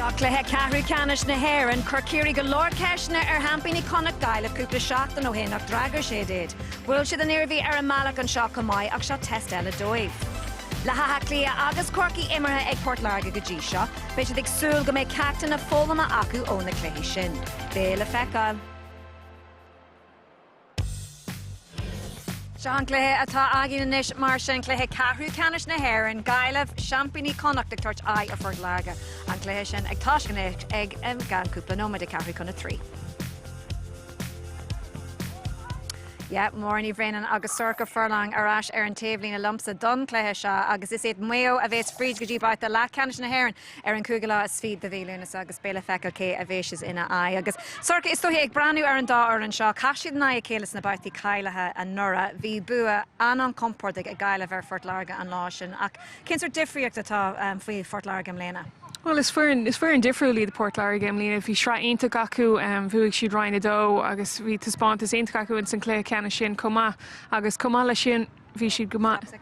Seo cluiche ceathrú ceannais na hÉireann. Chuir Ciarraí go leor ceisteanna ar sheaimpíní Chonnacht Gaillimh cúpla seachtain ó shin ach d'fhreagair siad iad. Bhuail siad an Iarmhí ar an mbealach anseo chomh maith ach seo test eile dóibh. Le hÁth Cliath agus Corcaigh imeartha ag Port Láirge go dtí seo, beidh siad ag súil go mbeidh ceachtanna foghlamtha acu ó na cluichí sin. Beidh le feiceáil. Seo an cluiche atá againn anois mar sin, cluiche ceathrú ceannais na hÉireann, Gaillimh, seaimpíní Chonnacht ag tabhairt aghaidh ar Phort Láirge. An cluiche sin ag toiseacht anois i gceann cúpla nóiméad ag ceathrú chun a 3. Yeah, Máire Ní Bhraonáin agus Sorcha Furlong ar ais ar an taobhlíne liomsa don chluiche seo agus is iad Maigh Eo a bhéas fríd go dtí babhta leathcheannais na hÉireann ar an 25ú lá de mhí Lúnasa agus beidh le feiceáil cé a bhéas siad ina aghaidh. Agus Sorcha, is dóichí ag breathnú ar an dá fhoireann seo, chas siad in aghaidh a chéile sna babhtaí cáilithe anuraidh. Bhí bua an-an-chompordach ag Gaillimh ar Phort Láirge an lá sin ach cén sórt difríocht atá faoi Phort Láirge i mbliana? Bhuel, is foireann, is foireann difriúil iad Port Láirge i mbliana. Bhí sraith iontach acu, bhuaigh siad Roinn 2 agus bhí taispeántas iontach acu ins an cluiche ceannais sin chomh maith agus chomh maith leis sin bhí siad go maith.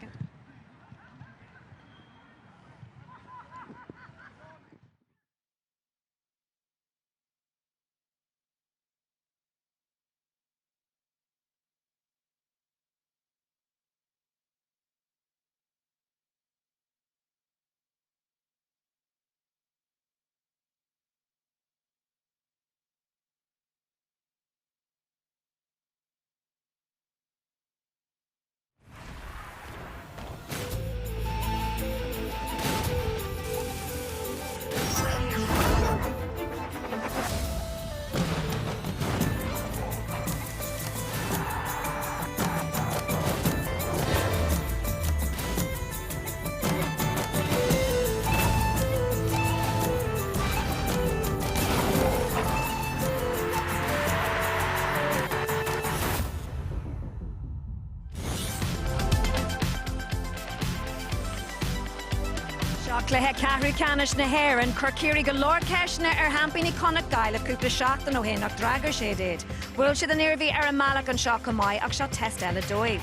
Seo cluiche ceathrú ceannais na hÉireann. Chuir Ciarraí go leor ceisteanna ar sheaimpíní Chonnacht Gaillimh cúpla seachtain ó shin ach d'fhreagair siad iad. Bhuail siad an Iarmhí ar an mbealach anseo chomh maith ach seo test eile dóibh.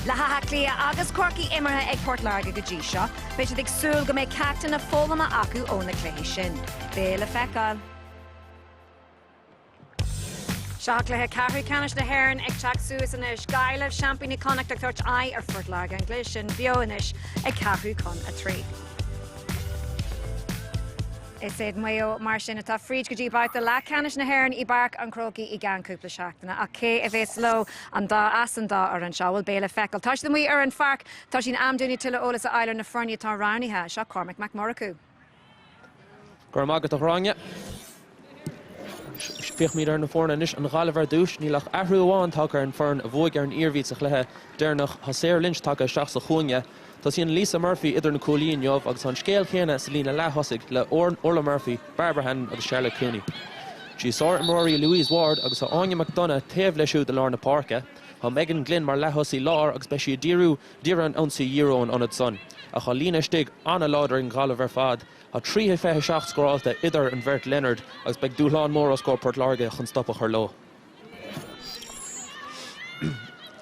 Le hÁth Cliath agus Corcaigh imeartha ag Port Láirge go dtí seo, beidh siad ag súil go mbeidh ceachtanna foghlamtha acu ó na cluichí sin. Beidh le feiceáil. Seo cluiche ceathrú ceannais na hÉireann ag teacht suas anois. Gaillimh, seaimpíní Chonnacht ag tabhairt aghaidh ar Phort Láirge. An cluiche sin beo anois ag ceathrú chun 3. Is iad Maigh Eo mar sin atá fríd go dtí babhta leathcheannais na hÉireann i bPáirc an Chrócaigh i gceann cúpla seachtaine. Ach cé a bhéas leo an dá as an dá fhoireann seo? Bhuel, beidh le feiceáil. Tá siad amuigh ar an pháirc. Tá sé in am dúinne tuilleadh eolas a fháil ar na foirne atá roghnaithe. Seo Cormac Mac Murchú. Go raibh maith agat a Ghráinne. Féachfaimid ar na foirne anois. An Ghaillimh ar dtús. Níl ach athrú amháin tagtha ar an foireann a bhuaigh ar an Iarmhí sa chluiche deireanach. Tá Sarah Lynch tagtha isteach sa chúinne. Tosaíonn Lisa Murphy idir na cuaillí inniu agus tá an scéal céanna sa líne leath-thosaigh le Orla Murphy, Barbara Hannon agus Charlotte Cooney. Sí sár-imreoir í Louise Ward agus tá Áine McDonagh taobh léi siúd i lár na páirce. Tá Megan Glynn mar leath-thosaí láir agus beidh sí ag díriú d'iarraidh an ionsaí a dhíriú ón ionad san. Ach tá líne istigh an-láidir ag an Ghaillimh ar fad. Tá 3 27 scórálta idir an bheirt Leonard agus beidh dúshlán mór os comhair Port Láirge chun stop a chur leo.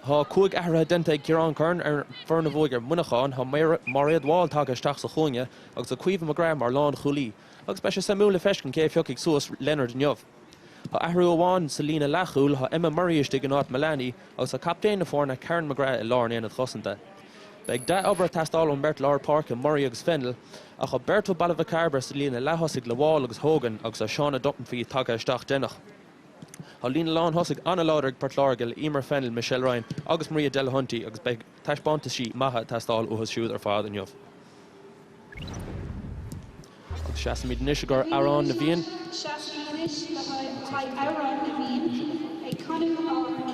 Tá 5 athruithe déanta ag Ciarán Curran ar an bhfoireann a bhuaigh ar Mhuineachán. Tá Mairéad Wall tagtha isteach sa chúinne agus tá Caoimhe McGrath mar lánchúlaí agus beidh sé suimiúil le feiscint cé a phiocfaidh suas Leonard inniu. Tá athrú amháin sa líne leathchúil, tá Emma Murray istigh in áit Mullaney agus tá captaen na foirne Karen McGrath i lár an aonaid chosanta. Beidh dea-obair ag teastáil ón mbeirt lár páirce, Murray agus Fennell, ach tá beirt ó Baile Mhic Cairbre sa líne leath-thosaigh le Wall agus Hogan agus tá Shauna Dunphy tagtha isteach déanach. Tá líne lán-thosaigh an-láidir ag Port Láirge le Emer Fennell, Michelle Ryan agus Maria Delahunty agus beidh taispeántaisí maithe ag teastáil uathu siúd ar fad inniu. Agus seasaimid anois i gcomhair Amhrán na bhFiann. Seasaimid anois le haghaidh Amhrán na bhFiann, ag canadh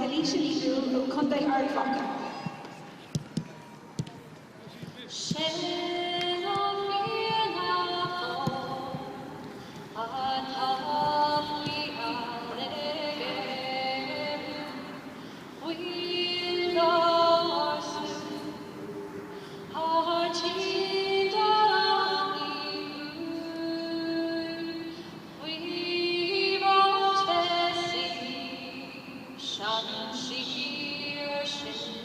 Céilíse Ní Dhúill ó Chontae Ard Mhacha. Sin an mianach atá faoi fheall ag Ériu, faoi lár súl. Thar tír ní faoi bhrat Bhessie, sean siar sin.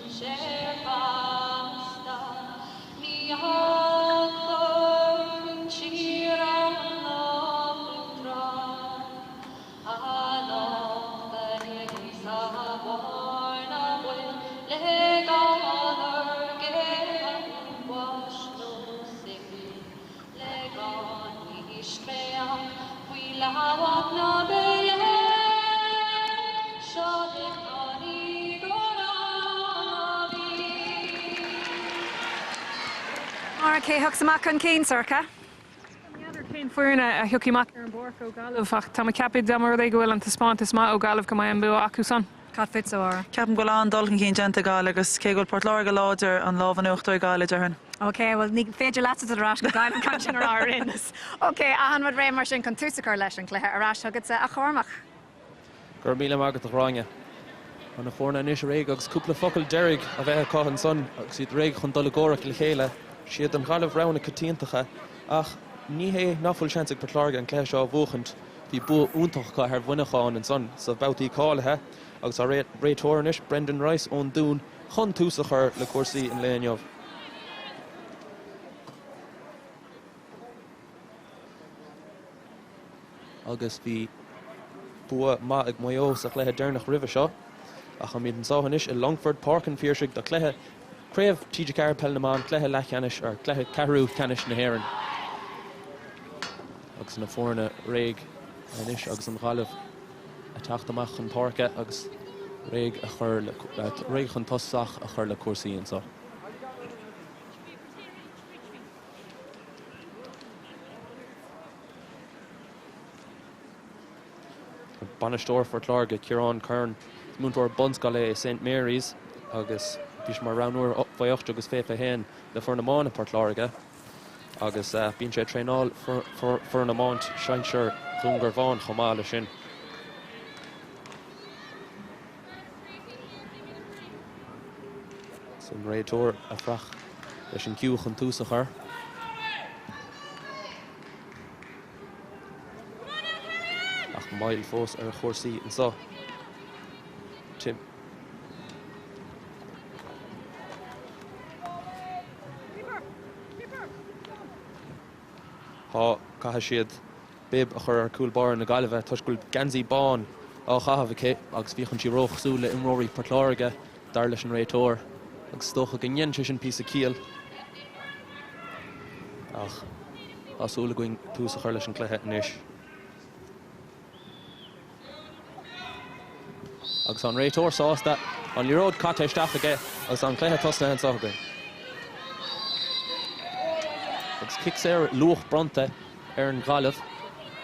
Ara cé thiocfas amach chun cinn, Sorcha? N'fheadar cén foireann a thiocfaidh amach ar an bpáirc ó Ghaillimh ach tá mé ag ceapadh dá mba rud é go bhfuil an taispeántas maith ó Ghaillimh go mbeidh an bua acu san. Cad fútsa, a Mháire? Ceapaim go bhfuil an-dul chun cinn déanta ag Gaillimh agus cé go bhfuil Port Láirge láidir, an lámh in uachtar ag Gaillimh, déarfainn. Ok, bhuel ní féidir leatsa dul ar ais go Gaillimh gan sin a rá ar aon nós. Ok, achan rud réidh mar sin chun tús a chur leis an chluiche. Ar ais chugatsa, a Chormaic. Go raibh míle maith agat, a Ghráinne. Tá na foirne anois réidh agus cúpla focal deiridh a bheith acu ansan agus iad réidh chun dul i gcomhrac le chéile. Siad an Ghaillimh rogha na coitiantachta ach ní hé nach bhfuil seans ag Port Láirge an cluiche seo a bhuachaint. Bhí bua iontach acu ar Mhuineachán ansan sa bhabhtaí cáilithe agus tá réiteoir anois, Brendan Rice ón Dún, chun tús a chur le cúrsaí an lae inniu. Agus bhí bua maith ag Maigh Eo sa chluiche deireanach roimhe seo. Ach táimid anseo anois i Longfort, Páirc an Phiarsaigh do chluiche Craobh TG4 Peil na mBan, cluiche leathcheannais, or cluiche ceathrú ceannais na hÉireann. Agus na foirne réidh anois agus an Ghaillimh ag teacht amach chun páirce agus réidh a chur le, réidh chun tosach a chur le cúrsaí anseo. Bainisteoir Phort Láirge, Ciarán Curran, is múinteoir bunscoile é i St Mary's agus bhí sé mar roghnóir faoi 18 agus fé 21 le foireann iomána Phort Láirge agus bíonn sé ag traenáil foireann iomáint sinsear Dhún Garbhán chomh maith leis sin. An réiteoir ag fuireach leis an gciú chun tús a chur. Ach moill fós ar chúrsaí anseo. Tim. Tá, caithfidh siad bib a chur ar chúl báire na Gaillimhe toisc go bhfuil geansaí bán á chaitheamh aici agus féachann sí róchosúil le imreoirí Port Láirge, dar leis an réiteoir, agus is dócha go ndéanann sé sin píosa ciall. Ach tá súil againn tús a chur leis an gcluiche anois. Agus tá an réiteoir sásta, an liathróid caite isteach aige agus tá an cluiche tosnaithe anseo againn. Agus cic saor luath bronnta ar an Ghaillimh,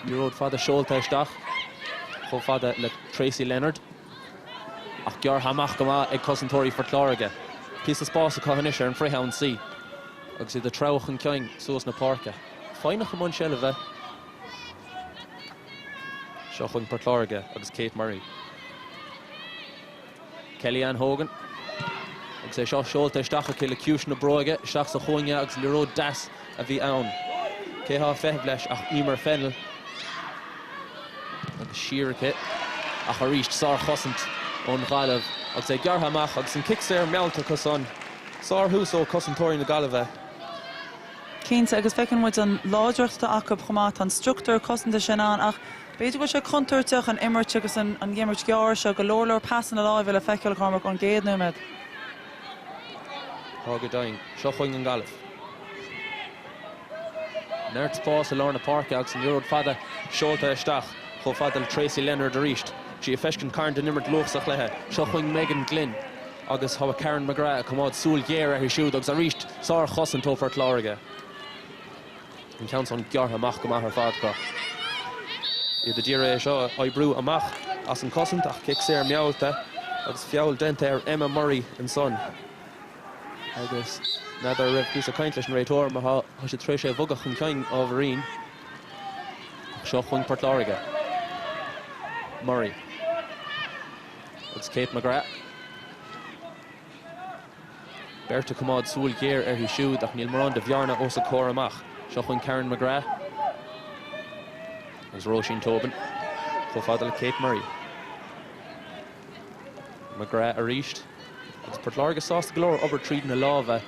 liathróid fada seolta isteach chomh fada le Tracey Leonard. Ach gearrtha amach go maith ag cosantóirí Phort Láirge. Píosa spáis acu anois ar an frithionsaí agus iad ag treabhadh chun cinn suas na páirce. Foighneach i mbun seilbhe. Seo chugainn Port Láirge agus Kate Murray. Kelly-Ann Hogan. Agus é seo seolta isteach aici le ciumhais na bróige isteach sa chúinne agus liathróid deas a bhí ann. Cé thá ag feitheamh leis ach Emer Fennell. Agus siar aici ach arís sárchosaint ón Ghaillimh agus é gearrtha amach agus an cic saor meallta acu san. Sárthús ó chosantóirí na Gaillimhe. Cinnte, agus feiceann muid an láidreacht atá acu chomh maith. Tá an struchtúr cosanta sin ann ach b'fhéidir go bhfuil sé contúirteach an imirt agus an imirt ghearr seo, go leor leor pasanna láimhe le feiceáil, Cormac, ón gcéad nóiméad. Tá go deimhin. Seo chugainn an Ghaillimh. Neart spáis i lár na páirce agus an liathróid fada seolta isteach chomh fada le Tracey Leonard arís. Sí ag feiscint carn den imirt luath sa chluiche. Seo chugainn Megan Glynn. Agus tá Karen McGrath ag coimeád súil ghéar uirthi siúd agus arís sárchosaint ó Phort Láirge. An ceann san gearrtha amach go maith ar fad acu. Iad ag iarraidh é seo a oibriú amach as an chosaint ach cic saor meallta agus feall déanta ar Emma Murray ansan. Agus n'fheadar an raibh píosa caint leis an réiteoir mar tá siad tar éis é a bhogadh chun cinn ábhairín. Ach seo chugainn Port Láirge. Murray. Agus Kate McGrath. Beirt ag coimeád súil ghéar uirthi siúd ach níl mórán de bhearna os a comhair amach. Seo chugainn Karen McGrath agus Róisín Tobin chomh fada le Kate Murray. McGrath arís agus Port Láirge sásta go leor obair tríd na lámha.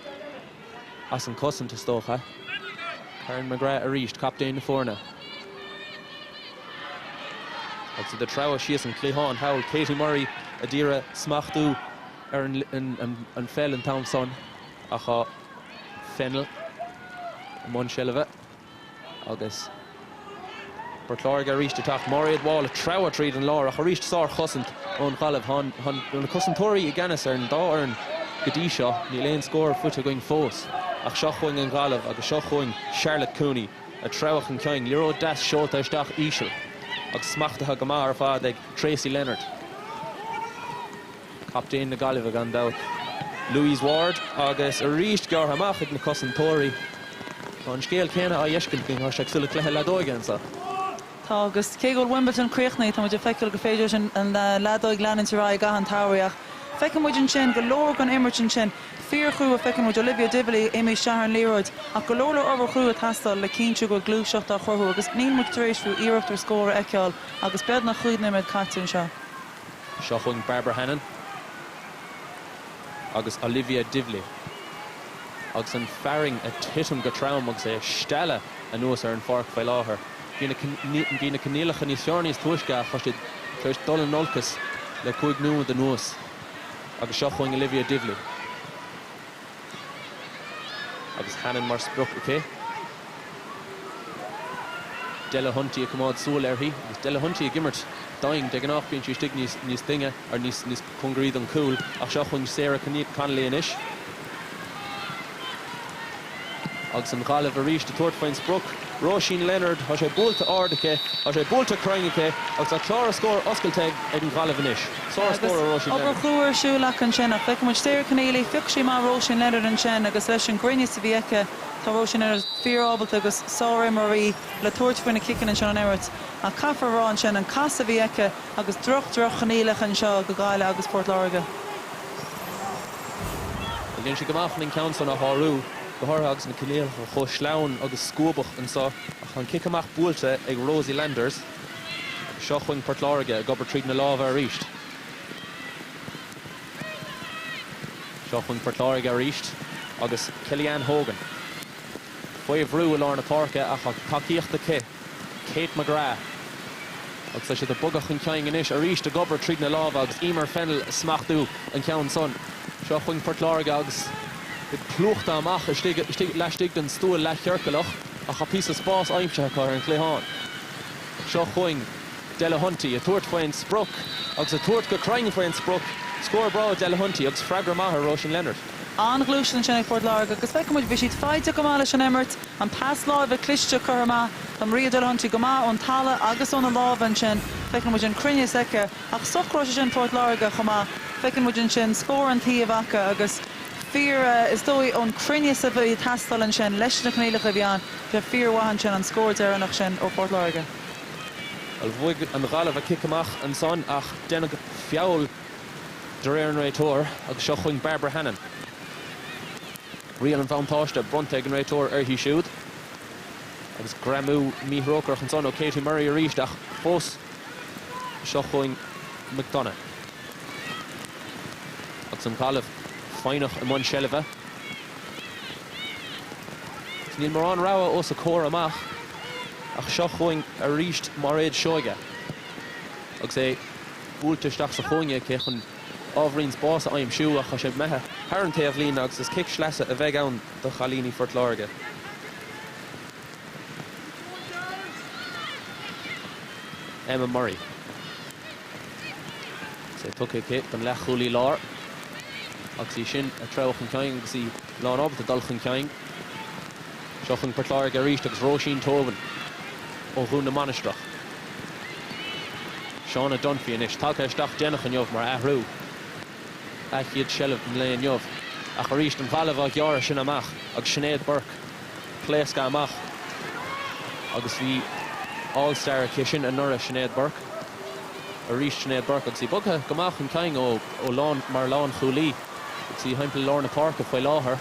As an chosaint, is dócha. Karen McGrath arís, captaen na foirne. Agus iad ag treabhadh síos an cliathán thall, Katie Murray a d'iarraidh smachtú ar an pheil an t-am san ach tá Fennell i mbun seilbhe. Agus Port Láirge arís ag teacht. Mairéad Wall ag treabhadh tríd an lár ach arís sárchosaint ón Ghaillimh. Tá na cosantóirí i gceannas ar an dá fhoireann. go dtí seo, níl aon scór faighte againn fós. Ach seo chugainn an Ghaillimh agus seo chugainn Charlotte Cooney ag treabhadh chun cinn, liathróid deas seolta isteach íseal agus smachtaithe go maith ar fad ag Tracey Leonard. Captaen na Gaillimhe gan dabht, Louise Ward agus arís gearrtha amach ag na cosantóirí. Tá an scéal céanna á fheiscint againn, tá sé cosúil le cluiche leadóige anseo. Tá, agus cé go bhfuil Wimbledon críochnaithe, tá muid ag feiceáil gur féidir leis an leadóig leanúint ar aghaidh i gcaitheamh an tsamhraidh ach feiceann muid ansin go leor den imirt ansin fíorchrua, feiceann muid Olivia Divilly imithe isteach ar an liathróid ach go leor leor obair chrua ag teastáil le cinntiú go bhfuil gluaiseacht á chruthú agus níl muid tar éis fiú iarracht ar scór a fheiceáil agus beagnach chúig nóiméad caite anseo. Seo chugainn Barbara Hannon agus Olivia Divilly agus an fearann ag titim go trom agus é ag stealladh anuas ar an pháirc faoi láthair. Bhí na bhí na coinníollacha níos fearr níos túisce ach tá siad tar éis dul in olcas le 5 nóiméad anuas agus seo chugainn Olivia Divilly agus Hannon mar sprioc aici. Delahunty ag coimeád súil uirthi agus Delahunty ag imirt daing. De ghnáth bíonn sí istigh níos níos doimhne or níos níos cóngaraí don chúl ach seo chugainn Sarah Connolly anois. Agus an Ghaillimh arís ag tabhairt faoin sprioc. Róisín Leonard, tá sé buailte ard aici, tá sé buailte cruinn aici agus tá clár na scór oscailte ag an Ghaillimh anois. Sár-scór ó Róisín Leonard. Obair chrua ar siúl acu ansin ach feiceann muid Sarah Conneely, phioc sí amach Róisín Leonard ansin agus leis an gcruinneas a bhí aici, tá Róisín Leonard fíor-ábalta agus sár-imreoir í le tabhairt faoi na ciceanna anseo ón imirt. Ach caithfear a rá ansin, an casadh a bhí aici agus droch, droch-choinníollacha anseo do Ghaillimh agus Port Láirge. Dhein sí go maith chun an ceann san a shárú, go háirithe agus na coinníollacha chomh sleamhain agus scuabach anso, ach tá an cic amach buailte ag Rosie Landers agus seo chugainn Port Láirge ag obair tríd na lámha arís. Seo chugainn Port Láirge arís agus Kellyanne Hogan faoi bhrú i lár na páirce ach tá tacaíocht aici. Kate McGrath agus tá siad ag bogadh chun cinn anois arís ag obair tríd na lámha agus Emer Fennell ag smachtú an ceann san. Seo chugainn Port Láirge agus iad plúchta amach istigh istigh laistigh den stua leathchiorclach ach tá píosa spáis aimsithe acu ar an chliathán. Seo chugainn Delahunty ag tabhairt faoin sprioc agus ag tabhairt go cruinn faoin sprioc. Scór breá ó Delahunty agus freagra maith ar Róisín Leonard. An-ghluaiseacht ansin ag Port Láirge agus feiceann muid bhí siad foighdeach go maith leis an imirt. An pas láimhe cliste curtha amach. Tá Maria Delahunty go maith ón talamh agus óna lámha ansin. Feiceann muid an cruinneas aici. Ach socróidh sé sin Port Láirge chomh maith. Feiceann muid ansin scór an taobh acu agus fíor, is dóigh, ón cruinneas a bhí ag teastáil ansin leis na coinníollacha a bhí ann, bhí sé fíormhaith ansin an scór deireanach sin ó Phort Láirge. Bhuel, bhuaigh an Ghaillimh a cic amach ansan ach deineadh feall de réir an réiteoir agus seo chugainn Barbara Hannon. Riail an bhuntáiste bronnta ag an réiteoir uirthi siúd agus greamú míthrócaireach ansan ó Katie Murray arís ach fós seo chugainn McDonagh agus an Ghaillimh foighneach i mbun seilbhe. Níl mórán rogha os a comhair amach ach seo chugainn arís Mairéad Seoige agus é buailte isteach sa chúinne aici chun ábhairín spáis a aimsiú ach tá sé imithe thar an taobhlíne agus is cic sleasa a bheidh ann do chailíní Phort Láirge. Emma Murray. Is é tugtha aici don leathchúlaí láir agus í sin ag treabhadh chun cinn agus í lánábalta dul chun cinn. Seo chugainn Port Láirge arís agus Róisín Tobin ó Dhún na Mainistreach. Shauna Dunphy anois tagtha isteach déanach inniu mar athrú. A chéad seilbh an lae inniu. Ach arís an Ghaillimh á ghearradh sin amach agus Sinéad Burke pléasctha amach agus bhí All Star aici sin anuraidh, Sinéad Burke. Arís Sinéad Burke agus í bogtha go maith chun cinn ó lán mar lánchúlaí agus í thimpeall lár na páirce faoi láthair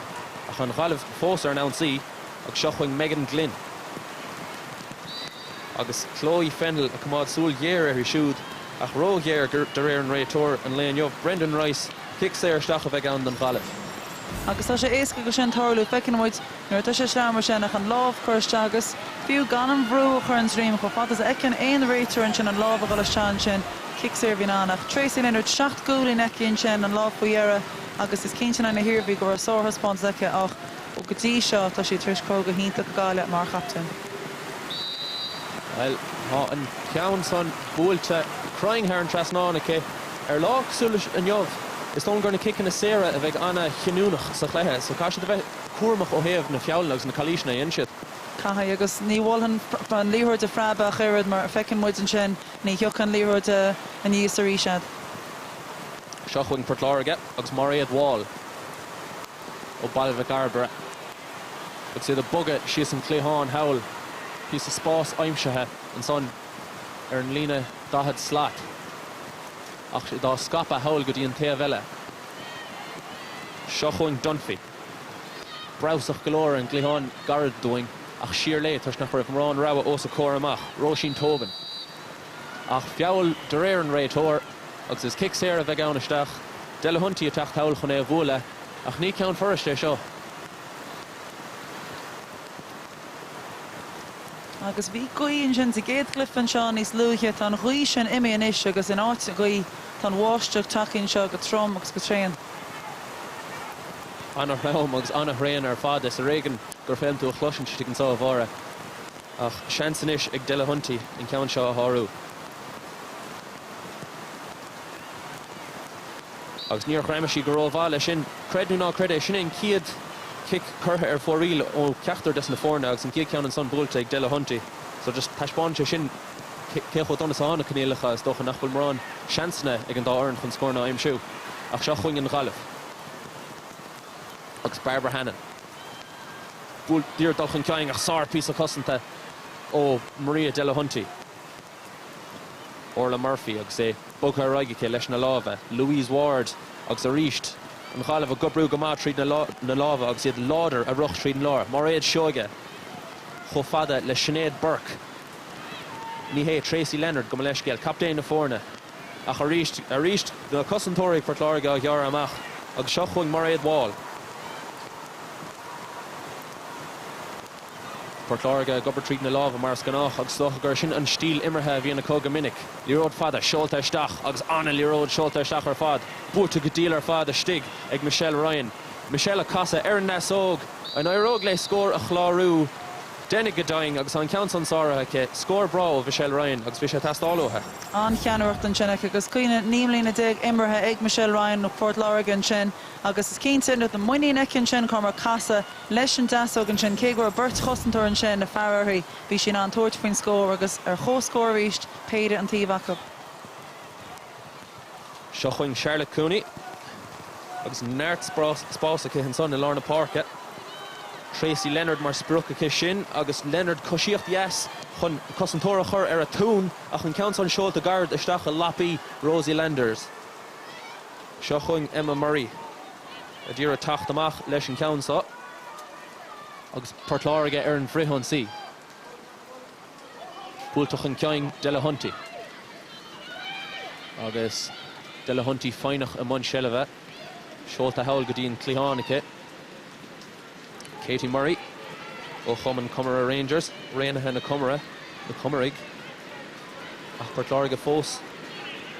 ach an Ghaillimh fós ar an ionsaí agus seo chugainn Megan Glynn. Agus Chloe Fennell ag coimeád súil ghéar uirthi siúd, ach ró-ghéar de réir an réiteoir an lae inniu, Brendan Rice, cic saor isteach a bheidh ann don Ghaillimh. Agus tá sé éasca go sin tarlú, feiceann muid nuair atá sé sleamhain mar sin ach an lámh cur isteach agus fiú gan an bhrú a chur an droim chomh fada is a fheiceann aon réiteoir ansin an lámh a dhul isteach ansin, cic saor a bhíonn ann. Ach Tracey Leonard, 7 gcúilín aici ansin, an lá faoi dheireadh agus is cinnte in aghaidh na hIarmhí go raibh sárthaispeántas aici ach Ó go dtí seo tá sí tar éis cur go hiontach do Ghaillimh mar chaptaen. Bhuel, tá an ceann san buailte cruinn thar an trasnán aici. Ar lá cosúil leis inniu. Is dóigh liom gur na ciceanna saora a bheidh ana-chinniúnach sa chluiche so caithfidh siad a bheith cúramach ó thaobh na feolanna agus na calaoiseanna a dhéanann siad. Caithfidh, agus ní mholfainn an liathróid a phreabadh ach oiread mar feiceann muid ansin ní thiocfaidh an liathróid aníos arís agat. Seo chugainn Port Láirge agus Mairéad Wall ó Baile Mhic Cairbre agus iad ag bogadh síos an cliathán thall. Píosa spáis aimsithe ansan ar an líne 40 slat ach iad á scaipeadh thall go dtí an taobh eile. Seo chugainn Dunphy. Breabhsach go leor ar an gcliathán gairid dúinn ach siar léi toisc nach raibh mórán rogha os a comhair amach. Róisín Tobin. Ach feall de réir an réiteoir agus is cic saor a bheidh ann isteach. Delahunty ag teacht thall chun é a bhualadh ach ní ceann furast é seo. Agus bhí gaoth ansin sa gcéad chluiche anseo níos luaithe. Tá an ghaoth sin imithe anois agus in áit na gaoithe tá an bháisteach tagtha anseo go trom agus go tréan. Ana-throm agus ana-thréan ar fad. Is ar éigean gur féidir tú a chloisint istigh anseo, a Mháire. Ach seans anois ag Delahunty an ceann seo a shárú. Agus níor ghreamaigh sí go rómhaith leis sin. Creid nó ná creid é, sin é an chéad chic curtha ar fóraoil ó cheachtar des na foirne agus an chéad cheann ansan buailte ag Delahunty. So just taispeánann sé sin cé chomh dona is atá na coinníollacha. Is dócha nach bhfuil mórán seansanna ag an dá fhoireann chun scóranna a aimsiú. Ach seo chugainn an Ghaillimh agus Barbara Hannon. Ag iarraidh dul chun cinn ach sár-phíosa cosanta ó Maria Delahunty. Orla Murphy agus é bogtha ar aghaidh aici leis na lámha. Louise Ward agus arís an Ghaillimh ag oibriú go maith tríd na lámha agus iad láidir ag rith tríd an lár. Mairéad Seoige chomh fada le Sinéad Burke. Ní hé, Tracey Leonard, gabh mo leithscéal, captaen na foirne. Ach arís, arís na cosantóirí ag Port Láirge á ghearradh amach agus seo chugainn Mairéad Wall. Port Láirge ag obair tríd na lámha mar is gnách agus is dócha gur sin an stíl imeartha a bhíonn acu go minic. Liathróid fada seolta isteach agus an-liathróid seolta isteach ar fad. Buailte go diail ar fad istigh ag Michelle Ryan. Michelle ag casadh ar an ndeasóg. An éireoidh léi scór a chlárú? Deineadh go deimhin agus tá an ceann san sáraithe aici. Scór breá ó Mhichelle Ryan agus bhí sé ag teastáil uaithi. An-cheannaireacht ansin aici agus cuimhnigh, 19 mbliana imeartha ag Michelle Ryan ó Phort Láirge ansin agus is cinnte tá muinín aici ansin Cormac casadh leis an deasóg ansin cé go raibh beirt chosantóir ansin ag faire uirthi bhí sí in ann tabhairt faoin scór agus ar comhscór arís péire an taobh acu. Seo chugainn Charlotte Cooney agus neart spáis aici ansan i lár na páirce. Tracey Leonard mar sprioc aici sin agus Leonard coisíocht dheas chun cosantóir a chur ar a tóin ach an ceann san seolta gairid isteach i lapaí Rosie Landers. Seo chugainn Emma Murray ag iarraidh teacht amach leis an cheann seo agus Port Láirge ar an bhfrithionsaí. Buailte chun cinn Delahunty. Agus Delahunty foighneach i mbun seilbhe. Seolta thall go dtí an cliathán aici. Katie Murray ó chumann Comeragh Rangers, Raonaithe na Comaire, na Comaraigh. Ach Port Láirge fós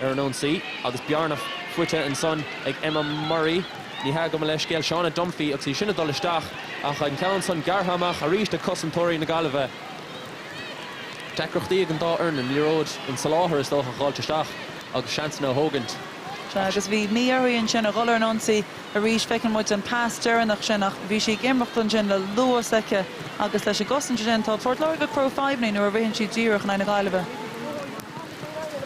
ar an ionsaí agus bearna faighte ansan ag Emma Murray. Ní hea, gabh mo leithscéal, Shauna Dunphy agus í sin ag dul isteach ach an ceann san gearrtha amach arís ag cosantóirí na Gaillimhe. Deacrachtaí ag an dá fhoireann an liathróid, an soláthar is dócha, a dh'fháilt isteach agus seansanna a thógaint. Sea, agus bhí mí uirthi ansin a dhul ar an ionsaí arís. Feiceann muid an pas deireanach sin ach bhí sí ag imeacht ansin le luas aici agus leis an gcosaint sin. Tá Port Láirge ag cruthú fadhbanna nuair a ritheann siad díreach in aghaidh na Gaillimhe.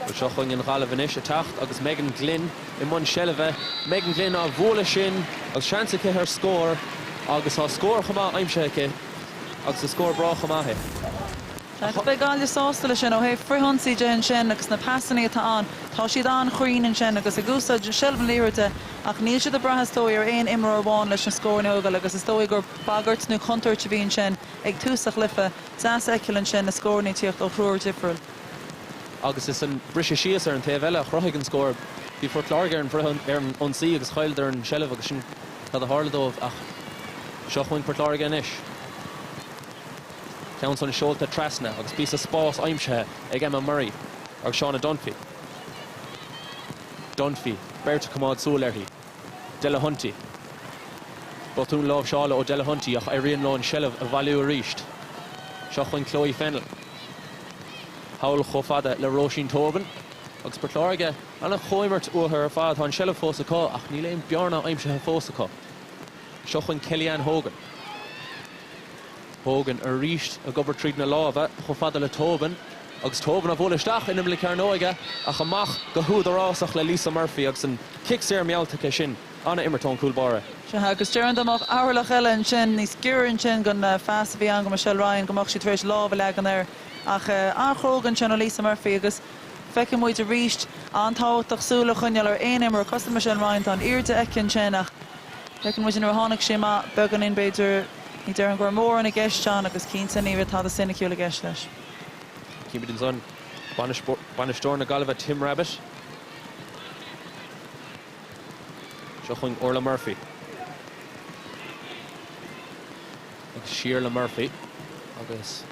Bhuel, seo chugainn an Ghaillimh anois ag teacht agus Megan Glynn i mbun seilbhe. Megan Glynn á bhualadh sin agus seans aici ar scór agus tá scór chomh maith aimsithe aici agus is scór breá chomh maith é. Agus beidh Gaillimh sásta leis sin. Ó thaobh frithionsaí de ansin agus na pasanna atá ann, tá siad an-chruinn ansin agus ag úsáid seilbh na liathróide ach níl siad ag brath is dóigh ar aon imreoir amháin leis na scóranna a thógáil agus is dóigh gur bagairt nó contúirt a bhí ansin ag tús an chluiche. Deas a fheiceáil ansin na scóranna ag tíocht ó thriúr difriúil. Agus is an briseadh síos ar an taobh eile a chruthaigh an scór. Bhí Port Láirge ar an bhfrith ar an ionsaí agus chailleadar an tseilbh agus sin cad a tharla dóibh ach seo chugainn Port Láirge anois. Ceann san seolta trasna agus píosa spás aimsithe ag Emma Murray agus Shauna Dunphy. Dunphy, beirt ag coimeád súil uirthi. Delahunty. Botún láimhseála ó Delahunty ach éiríonn leo an seilbh a bhailiú arís. Seo chugainn Chloe Fennell. Thall chomh fada le Róisín Tobin. Agus Port Láirge, an-chomhimirt uathu ar fad. Tá an seilbh fós acu ach níl aon bearna aimsithe fós acu. Seo chugainn Kellyanne Hogan. Hogan arís ag obair tríd na lámha chomh fada le Tobin agus Tobin á bhualadh isteach in imeall na cearnóige ach amach go húdarásach le Lisa Murphy agus an cic saor meallta aici sin. An-imirt ón gcúl báire. Sea, agus déarfainn dá mbeadh orlach eile ansin, níos giorra ansin don phas a bhí ann go Michelle Ryan, go mbeadh sí tar éis lámh a leagan air. Ach an-chróga ansin ó Lisa Murphy agus feiceann muid arís an-tábhachtach súil a choinneáil ar aon imreoir cosúil le Michelle Ryan. Tá an airde aici ansin ach feiceann muid nuair a tháinig sí amach beagáinín b'fhéidir, ní déarfainn go raibh mórán i gceist ann agus cinnte ní raibh tada soiniciúil i gceist leis. Címid ansan bainisteoir na Gaillimhe Tim Rabbitte. Seo chugainn Orla Murphy. Agus siar le Murphy agus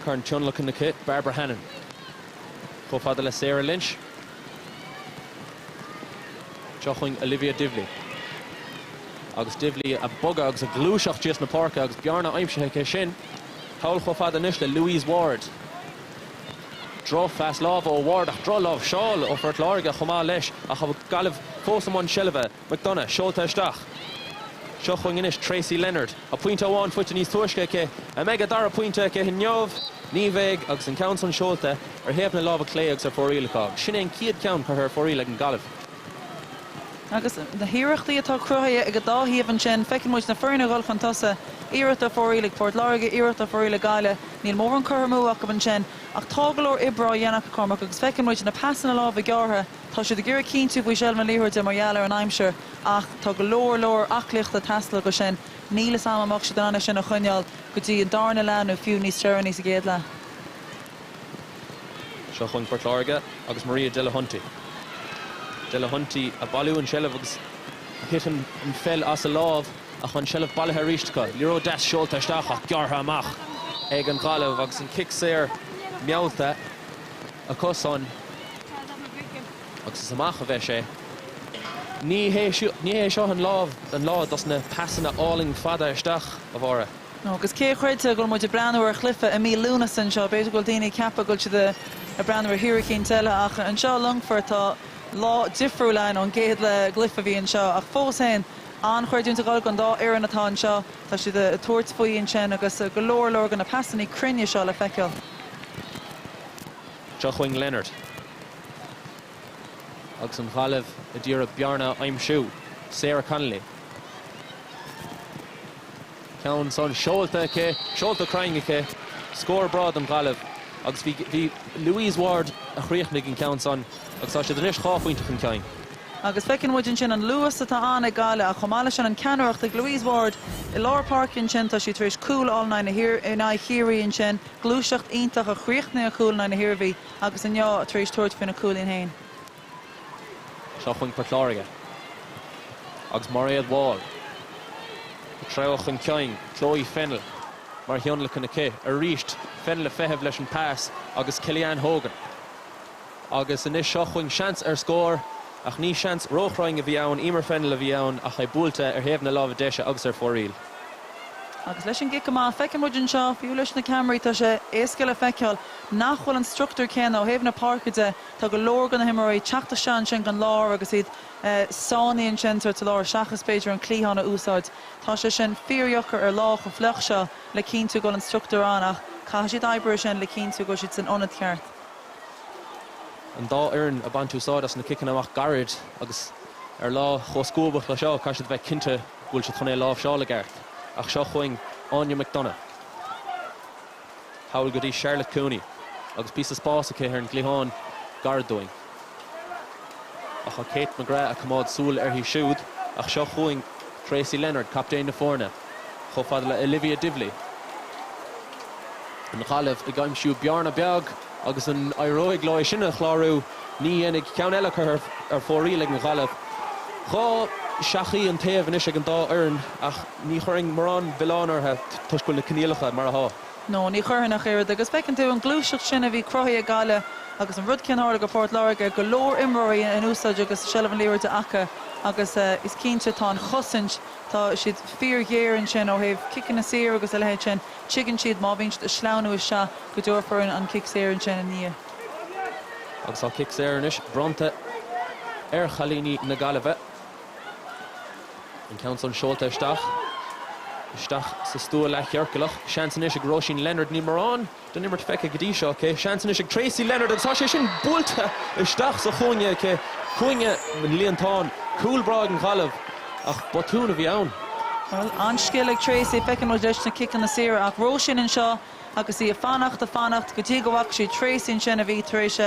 corn tionlacan aici, Barbara Hannon. Chomh fada le Sarah Lynch. Seo chugainn Olivia Divilly. Agus Divilly ag bogadh agus ag gluaiseacht síos na páirce agus bearna aimsithe aici sin. Thall chomh fada anois le Louise Ward. Drochphas láimhe ó Ward ach drochláimhseáil ó Phort Láirge chomh maith leis ach tá Gaillimh fós i mbun seilbhe. McDonagh seolta isteach. Seo chugainn anois Tracey Leonard. Tá pointe amháin faighte níos túisce aici. An mbeidh a dara pointe aici inniu? Ní bheidh agus an ceann san seolta ar thaobh na láimhe clé agus ar fóraoil acu. Sin é an chéad cheann curtha ar fóraoil ag an Gaillimh. Agus na hiarrachtaí atá cruthaithe ag an dá thaobh ansin, feiceann muid na foirne ag dul chun tosaigh, iarracht ar fóraoil ag Port Láirge, iarracht ar fóraoil ag Gaillimh. Níl mórán curtha amú acu ansin ach tá go leor oibre á dhéanamh acu, Cormac, agus feiceann muid na pasanna láimhe gearrtha, tá siad ag iarraidh cinntiú faoi sheilbh na liathróide mar gheall ar an aimsir ach tá go leor leor aclaíochta ag teastáil acu sin. Níl fhios a'm an mbeadh siad in ann é sin a choinneáil go dtí an darna leath nó fiú níos deireanaí sa gcéad leath. Seo chugainn Port Láirge agus Maria Delahunty. Delahunty ag bailiú an seilbh agus thit an pheil as a lámh ach an seilbh bailithe arís acu. Liathróid deas seolta isteach ach gearrtha amach ag an Ghaillimh agus an cic saor meallta acu san agus is amach a bheidh sé. Ní hé seo an lá dos na pasanna álainn fada isteach, a Mháire. Agus cé a chreidfeadh go bhfuil muid ag breathnú ar chluiche i mí Lúnasa anseo? B'fhéidir go bhfuil daoine ag ceapadh go bhfuil siad ag breathnú ar thír eicínt eile, ach anseo i Longfort tá lá difriúil ann ón gcéad gcluiche a bhí anseo. Ach fós féin, an-chreidiúint ag dul don dá fhoireann atá anseo. Tá siad ag tabhairt faoi ansin agus go leor leor de na pasanna cruinne seo le feiceáil. Seo chugainn Leonard agus an Ghaillimh ag iarraidh bearna a aimsiú. Sarah Connolly. Ceann san seolta aici, seolta cruinn aici. Scór breá don Ghaillimh agus bhí, bhí Louise Ward a chríochnaigh an ceann san agus tá siad anois 2 phointe chun cinn. Agus feiceann muid ansin an luas atá ann ag Gaillimh ach chomh maith leis sin an ceannaireacht ag Louise Ward i lár páirce ansin. Tá sí tar éis cúl a fháil in aghaidh na hIar, in aghaidh Chiarraí ansin. Gluaiseacht iontach a chríochnaigh an chúl in aghaidh na hIarmhí agus inniu tar éis tabhairt faoina cúilín féin. Seo chugainn Port Láirge agus Mairéad Wall ag treabhadh chun cinn, Chloe Fennell mar thionlacan aici arís. Fennell ag feitheamh leis an pas agus Kellyanne Hogan. Agus anois seo chugainn seans ar scór ach ní seans róchruinn a bhí ann, Emer Fennell a bhí ann ach é buailte ar thaobh na láimhe deise agus ar fóraoil. Agus leis an gcic amach, feiceann muid anseo, fiú leis na ceamaraí, tá sé éasca le feiceáil nach bhfuil an struchtúr céanna ó thaobh na páirce de. Tá go leor de na himreoirí ag teacht isteach ansin don lár agus iad sáinnithe ansin sa lár seachas b'fhéidir an cliathán a úsáid. Tá sé sin fíordheacair ar lá chomh fliuch seo le cinntiú go bhfuil an struchtúr ann ach caithfidh siad oibriú ar sin le cinntiú go bhfuil siad san ionad ceart. An dá fhoireann ag baint úsáid as na ciceanna amach gairid agus ar lá chomh scuabach le seo caithfidh siad a bheith cinnte go bhfuil siad chun é a láimhseáil i gceart. Ach seo chugainn Áine McDonagh. Thall go dtí Charlotte Cooney agus píosa spáis aici ar an gcliathán gar dúinn. Ach tá Kate McGrath ag coimeád súil uirthi siúd. Ach seo chugainn Tracey Leonard, captaen na foirne, chomh fada le Olivia Divilly. An Ghaillimh ag aimsiú bearna beag agus an éireoidh leo é sin a chlárú? Ní dhéanfaidh. Ceann eile curtha ar fóraoil ag an Ghaillimh. 2 seachaí an taobh anois ag an dá fhoireann ach ní chuirfinn mórán milleáin orthu toisc go bhfuil na coinníollacha mar atá. No, ní chuirfinn ach oiread. Agus feiceann tú an ghluaiseacht sin a bhí cruthaithe ag Gaillimh agus an rud céanna a tharla go Port Láirge, go leor imreoirí in úsáid agus seilbh an liathróide acu agus is cinnte tá an chosaint, tá siad fíorghéar ansin ó thaobh ciceanna saor agus a leithéid sin. Tuigeann siad má bhíonn siad ag sleamhnú isteach go dtabharfar an cic saor ansin ina ndiaidh. Agus tá cic saor anois bronnta ar chailíní na Gaillimhe. An ceann san seolta isteach. Isteach sa stua leathchiorclach. Seans anois ag Róisín Leonard. Níl mórán den imirt feicthe go dtí seo aici. Seans anois ag Tracey Leonard agus tá sé sin buailte isteach sa chúinne aici. Cúinne an líontáin. Cúl breá ag an Ghaillimh ach botún a bhí ann. Bhuel, an-scil ag Tracey. Feiceann muid leis na ciceanna saora ach Róisín anseo agus í ag fanacht, ag fanacht go dtí go bhfaca sí Tracey ansin a bhí tar éis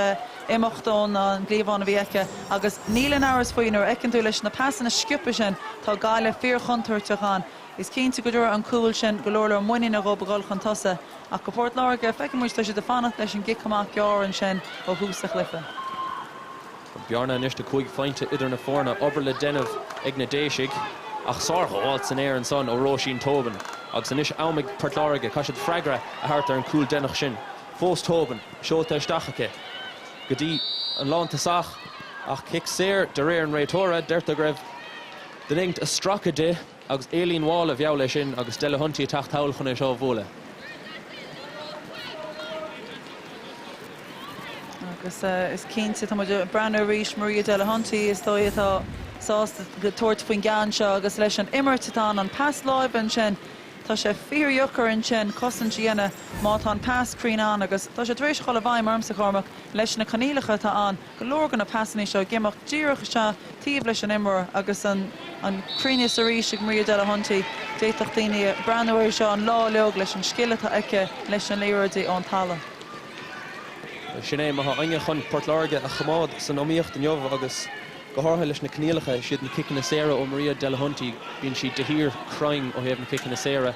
imeacht ón gcliabhán a bhí aici agus níl aon amhras faoi nuair a fheiceann tú leis na pasanna sciobtha sin tá Gaillimh fíorchontúirteach ann. Is cinnte go dtabharfaidh an cúl sin go leor leor muiníne dhóibh a dhul chun tosaigh ach go Port Láirge feiceann muid tá siad ag fanacht leis an gcic amach gearr ansin ó thús an chluiche. Tá bearna anois de chúig phointe idir na foirne, obair le déanamh ag na Déisigh ach sárghabháil san aer ansan ó Róisín Tobin agus anois am ag Port Láirge, caithfidh siad freagra a thabhairt ar an gcúl deireanach sin. Fós Tobin, seolta isteach aici go dtí an lántosach ach cic saor de réir an réiteora, deirtear go raibh duine éigint ag stracadh di. Agus Aileen Wall a mheall é sin agus Delahunty ag teacht thall chun é seo a bhualadh. Agus is cinnte, tá muid ag breathnú arís, Maria Delahunty is dóigh atá sásta tabhairt faoin gceann seo agus leis an imirt atá ann, an pas láimhe ansin, tá sé fíordheacair ansin cosaint a dhéanamh má tá an pas cruinn ann agus tá sé tar éis a dhul i bhfeidhm ormsa, Cormac, leis na coinníollacha atá ann. Go leor de na pasanna seo ag imeacht díreach isteach taobh leis an imreoir agus an cruinneas arís ag Maria Delahunty. D'fhéadfadh daoine breathnú air seo an lá uilig leis an scil atá aici leis na liathróidí ón talamh. Sin é, má tá éinne chun Port Láirge a choimeád san iomaíocht inniu agus go háirithe leis na coinníollacha, is iad na ciceanna saora ó Maria Delahunty. Bíonn sí de shíor cruinn ó thaobh na ciceanna saora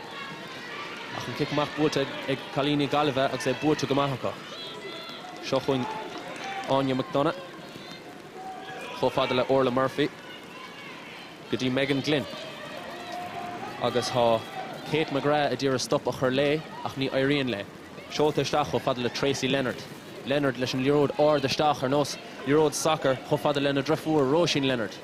ach an cic amach buailte ag cailíní na Gaillimhe agus é buaite go maith acu. Seo chugainn Áine McDonagh chomh fada le Orla Murphy go dtí Megan Glynn agus tá Kate McGrath a d'iarraidh stop a chur léi ach ní éiríonn léi. Seolta isteach chomh fada le Tracey Leonard. Leonard leis an liathróid ard isteach ar nós liathróid sacair chomh fada lena driofúr Róisín Leonard.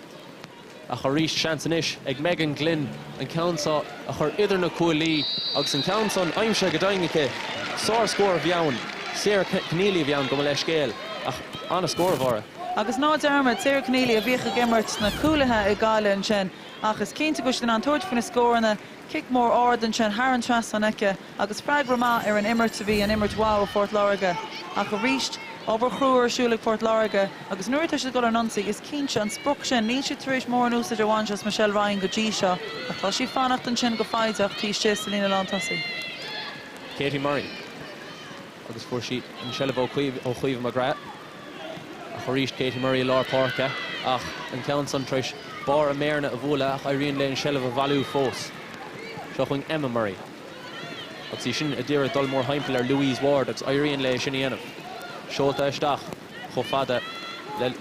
Ach arís, seans anois ag Megan Glynn an ceann seo a chur idir na cuaillí agus an ceann san aimsithe go deimhin aici. Sár-scór a bhí ann. Sarah Conneely a bhí ann, gabh mo leithscéal, ach an-scór, a Mháire. Agus ná dearmad, Sarah Conneely a bhíodh ag imirt sna cúlaithe ag Gaillimh ansin ach is cinnte go bhfuil siad in ann tabhairt faoi na scóranna. Cic mór ard ansin thar an trasnán aici agus freagra maith ar an imirt a bhí, an imirt mhaith ó Phort Láirge. Ach arís, obair chrua ar siúl ag Port Láirge agus nuair atá siad ag dul ar an ionsaí, is cinnte, an sprioc sin, níl siad tar éis mórán úsáid a bhaint as Michelle Ryan go dtí seo ach tá sí ag fanacht ansin go foighdeach taobh istigh sa líne lántosaigh. Katie Murray agus fuair sí an seilbh ó Chaoimhe McGrath. Ach arís Katie Murray i lár páirce ach an ceann san tar éis barr a méireanna a bhualadh ach éiríonn léi an seilbh a bhailiú fós. Seo chugainn Emma Murray agus í sin a d'iarraidh dul mórthimpeall ar Louise Ward agus éiríonn léi sin a dhéanamh. Seolta isteach chomh fada le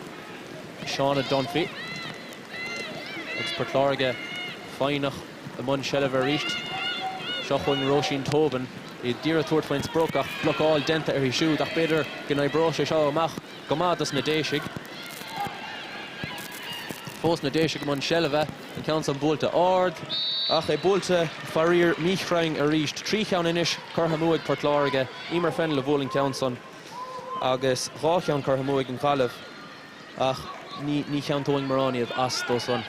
Shauna Dunphy agus Port Láirge foighneach. i mbun seilbhe arís. Seo chugainn Róisín Tobin, í d'iarraidh tabhairt faoin sprioc ach blocáil déanta uirthi siúd ach b'fhéidir go n-oibreoidh sé seo amach go maith dos na Déisigh. Fós na Déisigh i mbun seilbhe, an ceann san buailte ard ach é buailte faraor míchruinn arís. 3 cheann anois curtha amú ag Port Láirge, Emer Fennell a bhuail an ceann san agus 2 cheann curtha amú ag an Ghaillimh. Ach ní theanntóinn mórán iad as dó san.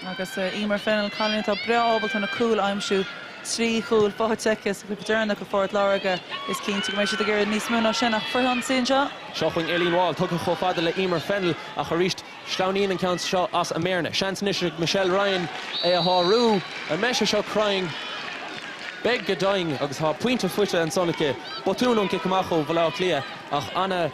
Agus Emer Fennell, cailín atá breá ábalta na cúil a aimsiú, 3 chúl faighte aici sa chluiche deireanach do Phort Láirge. Is cinnte go mbeidh siad ag iarraidh níos mó ná sin ach frithionsaí anseo. Seo chugainn Aileen Wall, tugtha chomh fada le Emer Fennell ach arís sleamhnaíonn an ceann seo as a méireanna. Seans anois ag Michelle Ryan é a shárú. An mbeidh sé seo cruinn? Beidh go deimhin agus tá pointe faighte ansan aici. Botún ón gcic amach ó Bhaile Átha Cliath ach ana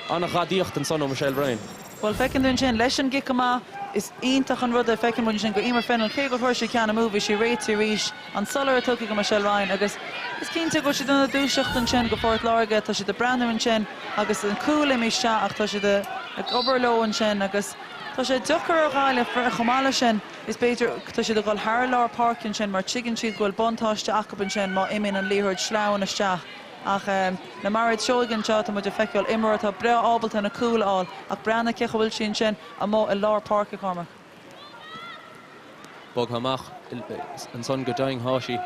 Ana-ghadaíocht ansan ó Michelle Ryan. Bhuel, feiceann tú ansin, leis an gcic amach, is iontach an rud é, feiceann muid ansin go Emer Fennell, cé gur chuir sí ceann amú, bhí sí réitithe arís, an solar tugtha go Michelle Ryan agus is cinnte go bhfuil siad ina dúiseacht ansin go Phort Láirge, tá siad ag breathnú ansin agus an cúl imithe isteach ach tá siad ag obair leo ansin agus tá sé deacair ar Ghaillimh chomh maith leis sin, is b'fhéidir, tá siad ag dul thar lár páirce ansin mar tuigeann siad go bhfuil buntáiste acu ansin má imíonn an liathróid sleamhain isteach. Ach le Mairéad Seoige anseo, tá muid ag feiceáil imreoir atá breá ábalta na cúil a fháil, ach breathnaigh cé chaoi bhfuil sí ansin amuigh i lár páirce, Cormac. Bogtha amach ansan go deimhin thá sí.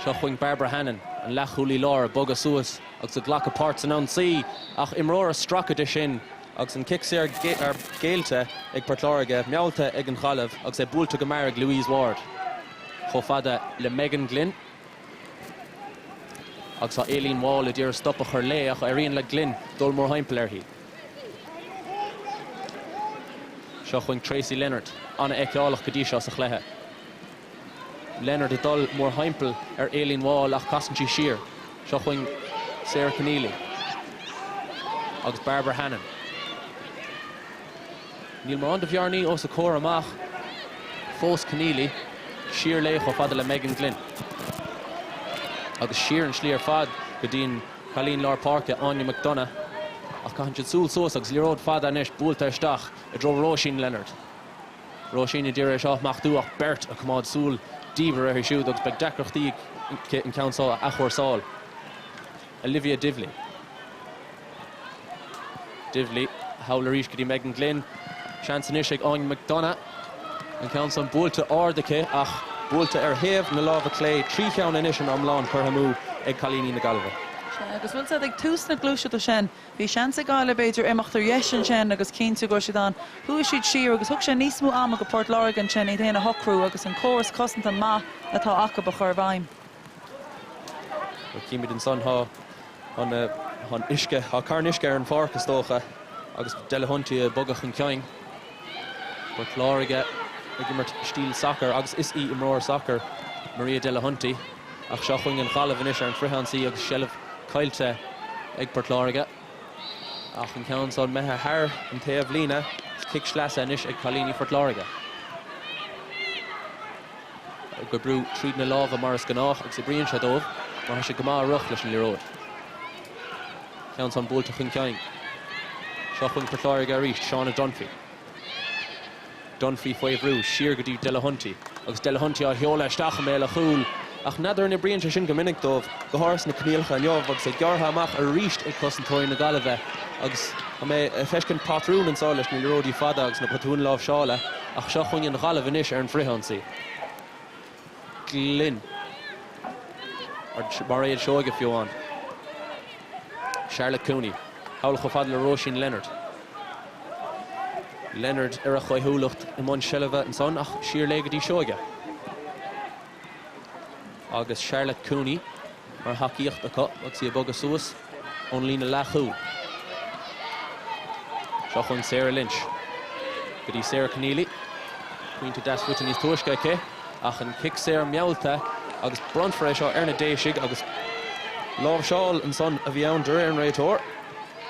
Seo chugainn Barbara Hannon, an leathchúlaí láir, ag bogadh suas agus ag glacadh páirt san ionsaí ach imreoir ag stracadh di sin agus an cic saor géillte ag Port Láirge, meallta ag an Ghaillimh agus é buailte go mear ag Louise Ward chomh fada le Megan Glynn. Agus tá Aileen Wall ag iarraidh stop a chur léi ach éiríonn le Glynn dul mórthimpeall uirthi. Seo chugainn Tracey Leonard, an-fheiceálach go dtí seo sa chluiche. Leonard ag dul mórthimpeall ar Aileen Wall ach casann sí siar. Seo chugainn Sarah Conneely agus Barbara Hannon. Níl mórán de bhearnaí os a comhair amach fós Conneely siar léi chomh fada le Megan Glynn. Agus siar an slí ar fad go dtí an cailín lár páirce, Áine McDonagh. Ach caitheann siad súil suas agus liathróid fada anois buailte isteach i dtreo Róisín Leonard. Róisín ag iarraidh é seo a smachtú ach beirt ag coimeád súil diamhair uirthi siúd agus beidh deacrachtaí aici an ceann seo a athchúrsáil. Olivia Divilly. Divilly thall arís go dtí Megan Glynn. Seans anois ag Áine McDonagh. An ceann san buailte ard aici ach buailte ar thaobh na láimhe clé. 3 cheann anois in iomlán curtha amú ag cailíní na Gaillimhe. Sea, agus bhfuil siad ag tús na gluaiseachta sin, bhí seans ag Gaillimh b'fhéidir imeacht ar dheis ansin agus cinntiú go raibh siad ann. Chuaigh siad siar agus thug sé níos mó ama go Port Láirge ansin iad féin a shocrú agus an córas cosanta maith atá acu a chur i bhfeidhm. Címid ansan tá an an uisce, tá carn uisce ar an pháirc is dócha agus Delahunty ag bogadh chun cinn. Port Láirge ag imirt stíl sacair agus is í imreoir sacair Maria Delahunty ach seo chugainn an Ghaillimh anois ar an frithionsaí agus seilbh caillte ag Port Láirge. Ach an ceann san imithe thar an taobh líne is cic sleasa anois ag cailíní Phort Láirge. Ag oibriú tríd na lámha mar is gnách agus oibríonn sé dóibh mar tá siad go maith ag rith leis an liathróid. Ceann san buailte chun cinn. Seo chugainn Port Láirge arís, Shauna Dunphy. Dunphy faoi bhrú, siar go dtí Delahunty agus Delahunty á sheoladh isteach i mbéal a chúil ach n'fheadar an oibríonn sé sin go minic dóibh, go háirithe sna coinníollacha inniu agus é gearrtha amach arís ag cosantóirí na Gaillimhe agus tá mé ag feiscint patrún anseo leis na liathróidí fada agus na botúin láimhseála ach seo chugainn an Ghaillimh anois ar an bhfrithionsaí. Glynn. Mairéad Seoige fiú amháin. Charlotte Cooney. Thall chomh fada le Róisín Leonard. Leonard ar a chaoithiúlacht i mbun seilbhe ansan ach siar léi go dtí Seoige. Agus Charlotte Cooney mar thacaíocht acu agus í ag bogadh suas ón líne leathchúil. Seo chugainn Sarah Lynch go dtí Sarah Conneely. Pointe deas faighte níos túisce aici ach an cic saor meallta agus bronnfar é seo ar na Déisigh agus láimhseáil ansan a bhí ann de réir an réiteoir.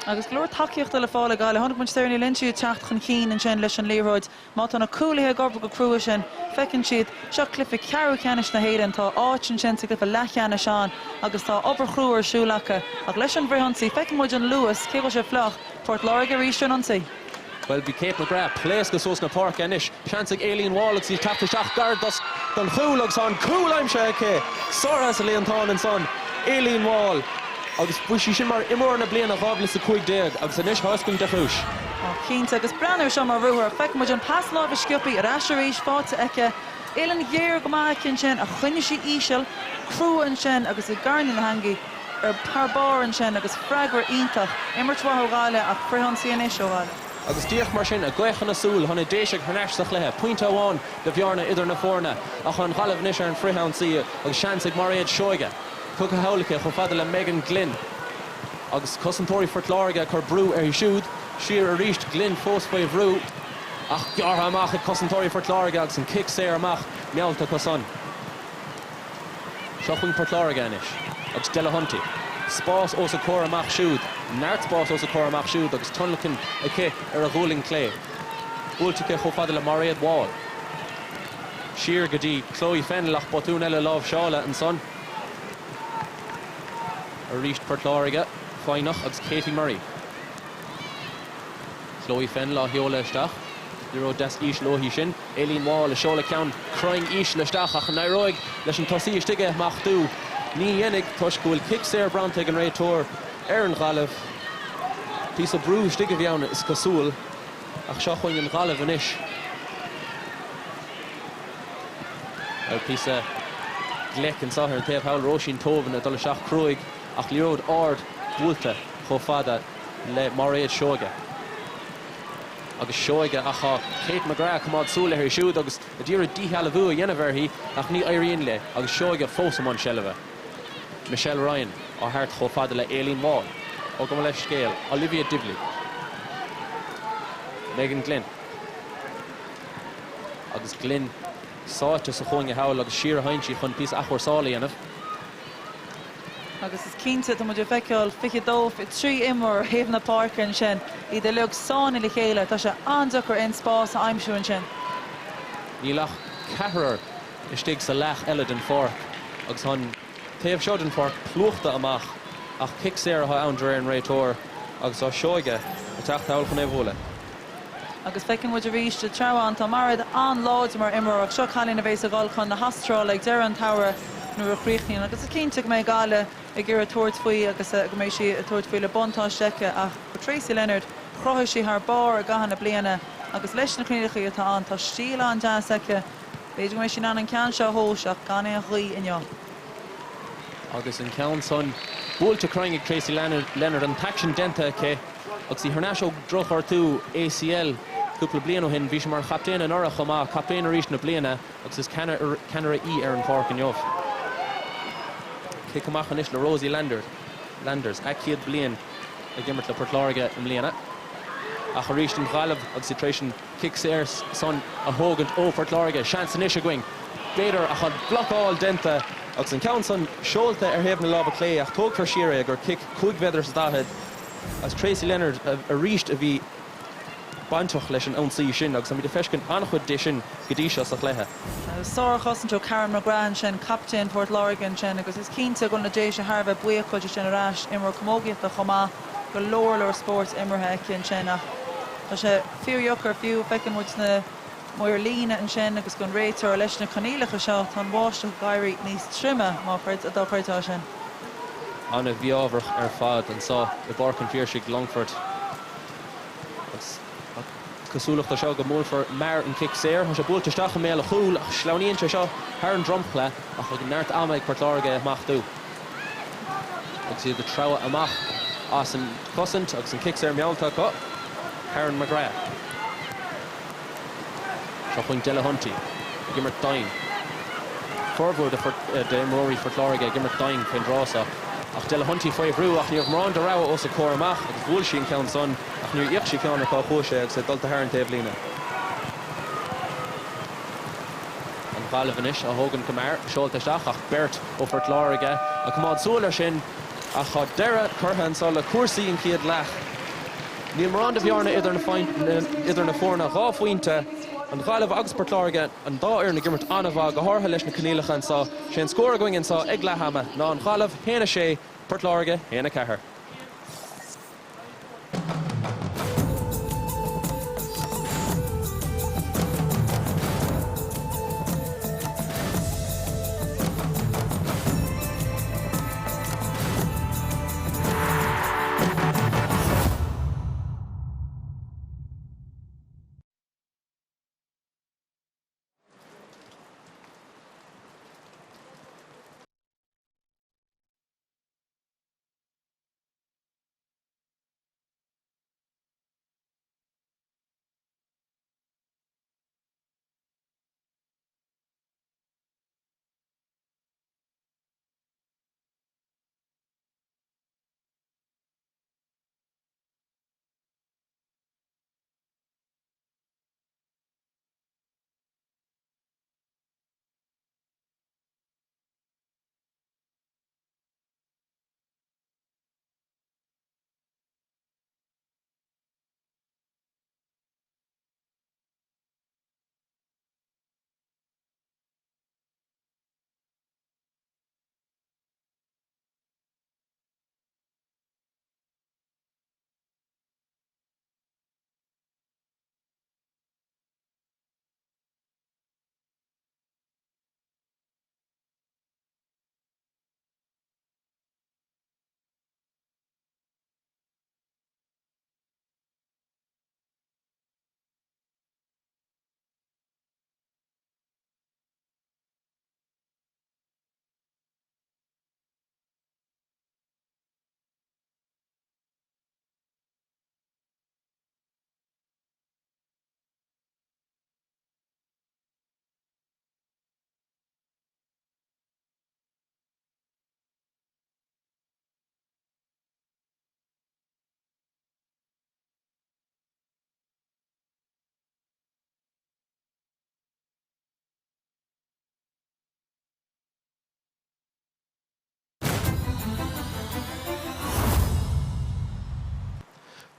Agus go leor tacaíochta le fáil ag Gaillimh. Chonaic muid Sarah Ní Loinsigh ag teacht chun cinn ansin leis an liathróid. Má tá na cúlaithe ag obair go crua sin, feiceann siad, seo cluiche ceathrú ceannais na hÉireann, tá áit ansin sa gcluiche leathcheannais ann agus tá obair chrua ar siúl acu. Ach leis an bhfrithionsaí, feiceann muid an luas, cé go bhfuil sé fliuch, Port Láirge arís ar an ionsaí. Bhuel, bhí Kate McGrath pléasctha suas na páirce anois. Seans ag Aileen Wall agus í ag teacht isteach gar don chúl agus tá an cúl aimsithe aici! Sáraithe sa líontán ansan, Aileen Wall agus bhí sí sin mar imreoir na bliana 2015 agus anois tá a fhios againn cén chúis. Ó, cinnte, agus breathnaigh air seo mar ruathar ach feiceann muid an pas láimhe sciobtha ar ais arís faighte aici. Uillinn ghéar go maith aici ansin ach choinnigh sí íseal, crua ansin agus i gcoirnéal na heangaí ar thar barr ansin agus freagra iontach. Imirt mhaith ó Ghaillimh ach frithionsaí anois ó Ghaillimh. Agus díreach mar sin, a gaoth ina súil, tá na Déisigh thar n-ais sa chluiche. Pointe amháin de bhearna idir na foirne ach tá an Ghaillimh anois ar an frithionsaí agus seans ag Mairéad Seoige. Tugtha thall aici chomh fada le Megan Glynn agus cosantóirí Phort Láirge ag cur brú uirthi siúd. Siar arís, Glynn fós faoi bhrú ach gearrtha amach ag cosantóirí Phort Láirge agus an cic saor amach meallta acu san. Seo chugainn Port Láirge anois agus Delahunty. Spás os a comhair amach siúd, neart spáis os a comhair amach siúd agus tionlacan aici ar a gualainn clé. Buailte aici chomh fada le Mairéad Wall. Siar go dtí Chloe Fennell ach botún eile láimhseála ansan. Arís Port Láirge foighneach agus Katie Murray. Chloe Fennell á sheoladh isteach. Liathróid deas íseal uaithi sin. Aileen Wall ag seoladh ceann cruinn íseal isteach ach an éireoidh leis an tosaí istigh é a smachtú? Ní dhéanfaidh toisc go bhfuil cic saor bronnta ag an réiteoir ar an Ghaillimh. Píosa brú istigh a bhí ann is cosúil ach seo chugainn an Ghaillimh anois. Bhuel, píosa. Gleic anseo ar an taobh thall, Róisín Tobin ag dul isteach cruaidh ach liathróid ard buailte chomh fada le Mairéad Seoige. Agus Seoige ach tá Kate McGrath ag coimeád súil uirthi siúd agus ag iarraidh díshealbhú a dhéanamh uirthi ach ní éiríonn léi agus Seoige fós i mbun seilbhe. Michelle Ryan á thart chomh fada le Aileen Wall. Ó gabh mo leithscéal, Olivia Divilly. Megan Glynn. Agus Glynn sáite sa chúinne thall agus siar a théann sí chun píosa athchúrsála a dhéanamh. Agus is cinnte, tá muid ag feiceáil 22, 3 imreoir ar thaobh na páirce ansin, iad uilig sáinnithe le chéile. Tá sé an-deacair aon spás a aimsiú ansin. Níl ach ceathrar istigh sa leath eile den pháirc agus tá an taobh seo den pháirc plúchta amach ach cic saor atá ann de réir an réiteoir agus tá Seoige ag teacht thall chun é a bhualadh. Agus feiceann muid arís an treabhadh ann. Tá Mairéad an-láidir mar imreoir ach seo cailín a bhéas ag dul chun na hAstráile ag deireadh an tsamhraidh nuair a chríochnaíonn agus is cinnte go mbeidh Gaillimh ag iarraidh tabhairt faoi agus go mbeidh sí ag tabhairt faoi le buntáiste aici ach Tracey Leonard, chruthaigh sí thar barr i gcaitheamh na bliana agus leis na coinníollacha atá ann tá stíl an-deas aici. B'fhéidir go mbeidh sí in ann an ceann seo a thomhas ach gan aon ghaoth inniu. Agus an ceann san buailte cruinn ag Tracey Leonard, an t-aicsean déanta aici agus í thar n-ais ó dhrochghortú ACL cúpla bliain ó shin. Bhí sí mar chaptaen anuraidh chomh maith, captaen arís na bliana agus is ceannaire í ar an pháirc inniu. Cic amach anois le Rosie Landers, a céad bliain ag imirt le Port Láirge i mbliana. Ach arís an Ghaillimh agus iad tar éis an Cic saor san a thógaint ó Phort Láirge. Seans anois againn, b'fhéidir, ach an bhlocáil déanta agus an ceann san seolta ar thaobh na láimhe clé ach tógfar siar é gur cic 5 mhéadar is 40 as Tracey Leonard arís a bhí bainteach leis an ionsaí sin agus táimid ag feiscint an-chuid de sin go dtí seo sa chluiche. Sárchosaint ó Karen McGrath ansin, captaen Phort Láirge ansin agus is cinnte go bhfuil na Déise thar a bheith buíoch go bhfuil sí sin ar ais, imreoir camógaíochta chomh maith, go leor leor spóirt imeartha aici ansin ach tá sé fíordheacair fiú, feiceann muid na maoir líne ansin agus an réiteoir leis na coinníollacha seo, tá an bháisteach ag éirí níos troime, má dá chreidfeá sin. An-mhí-ádhmhar ar fad anseo i bPáirc an Phiarsaigh, Longfort. Agus tá cosúlacht anseo go mbuailfear mear an cic saor. Tá sé buailte isteach i mbéal an chúil ach sleamhnaíonn sé seo thar an dromchla ach tá neart ama ag Port Láirge a imeachtú. Agus iad ag treabhadh amach as an chosaint agus an cic saor meallta acu. Karen McGrath. Seo chugainn Delahunty ag imirt doimhin. Formhór d'imreoirí Phort Láirge ag imirt doimhin faoin dtráth seo. Ach Delahunty faoi bhrú ach ní raibh mórán de rogha os a comhair amach agus bhuail sí an ceann san ach níor fhéach sí ceann ar cá chuaigh sé agus é dulta thar an taobhlíne. An Ghaillimh anois á thógaint go mear, seolta isteach ach beirt ó Phort Láirge ag coimeád súil air sin ach tá deireadh curtha anso le cúrsaí an chéad leath. Níl mórán de bhearna idir na foirne, 2 phointe, an Ghaillimh agus Port Láirge, an dá fhoireann ag imirt an-mhaith, go háirithe leis na coinníollacha anso. Sé an scór againn anso ag leath ama ná an Ghaillimh 1, 6, Port Láirge 1, 4.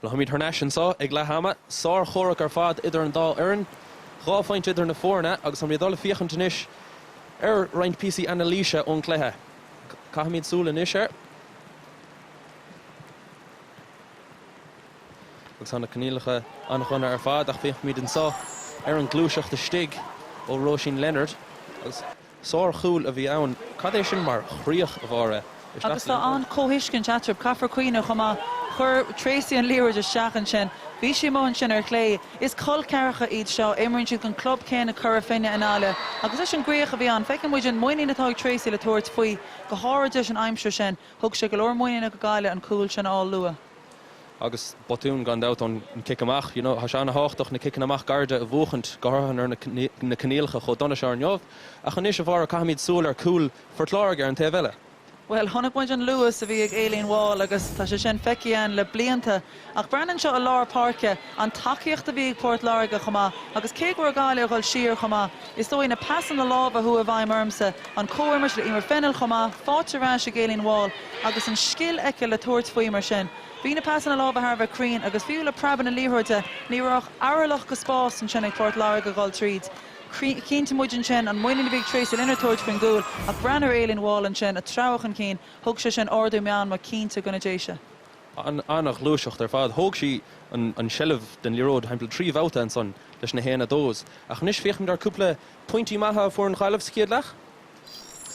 Táimid thar n-ais anseo ag leath ama. Sár-chomhrac ar fad idir an dá fhoireann. 2 phointe idir na foirne agus táimid ag dul ag féachaint anois ar roinnt píosaí anailíse ón gcluiche. Caithfimid súil anois air. Agus tá na coinníollacha an-dhona ar fad ach féachfaimid anseo ar an ghluaiseacht istigh ó Róisín Leonard agus. Sár-chúl a bhí ann. Cad é sin mar chríoch, a Mháire? Isteach Agus sa tá liathróid. an-chomhthuiscint eatarthu. Caithfear cuimhneamh chomh maith, chuir Tracey an liathróid isteach ansin. Bhí sí amuigh ansin ar chlé. Is col ceathracha iad seo. Imríonn siad don club céanna Cora Finne i nGaillimh. Agus leis an gcríoch a bhí ann, feiceann muid an muinín atá ag Tracey le tabhairt faoi, go háirid leis an aimsir sin. Thug sé go leor muiníne do Ghaillimh an cúl sin a fháil luath. Agus botún gan dabht ón cic amach. You know, tá sé an-thábhachtach na ciceanna amach gairide a bhuachaint, go háirithe nuair na coinníollacha chomh dona seo inniu. Ach anois, a Mháire, caithfimid súil ar chúl Phort Láirge ar an taobh eile. Bhuel, chonaic muid an luas a bhí ag Aileen Wall agus tá sé sin feicthe againn le blianta. Ach breathnaigh anseo i lár páirce, an tacaíocht a bhí ag Port Láirge chomh maith agus cé go raibh Gaillimh ag dul siar chomh maith, is dóigh na pasanna láimhe a chuaigh i bhfeidhm ormsa, an comhimirt le Emer Fennell chomh maith, faighte ar ais ag Aileen Wall agus an scil aici le tabhairt faoi mar sin. Bhí na pasanna láimhe thar a bheith cruinn agus fiú le preabadh na liathróide ní raibh ach orlach de spás ansin ag Port Láirge a dhul tríd. Cinnte muid ansin an muinín a bhí ag Tracey Leonard tabhairt faoin gcúl ach breathnaigh ar Aileen Wall ansin ag treabhadh chun cinn, thug sé sin ardú meanma cinnte do na Déise. An-ghluaiseacht ar fad. Thóg sí an seilbh den liathróid thimpeall 3 bhabhta ansan leis na haon a dós. Ach anois féachfaimid ar cúpla pointí maithe a fuair an Ghaillimh sa chéad leath.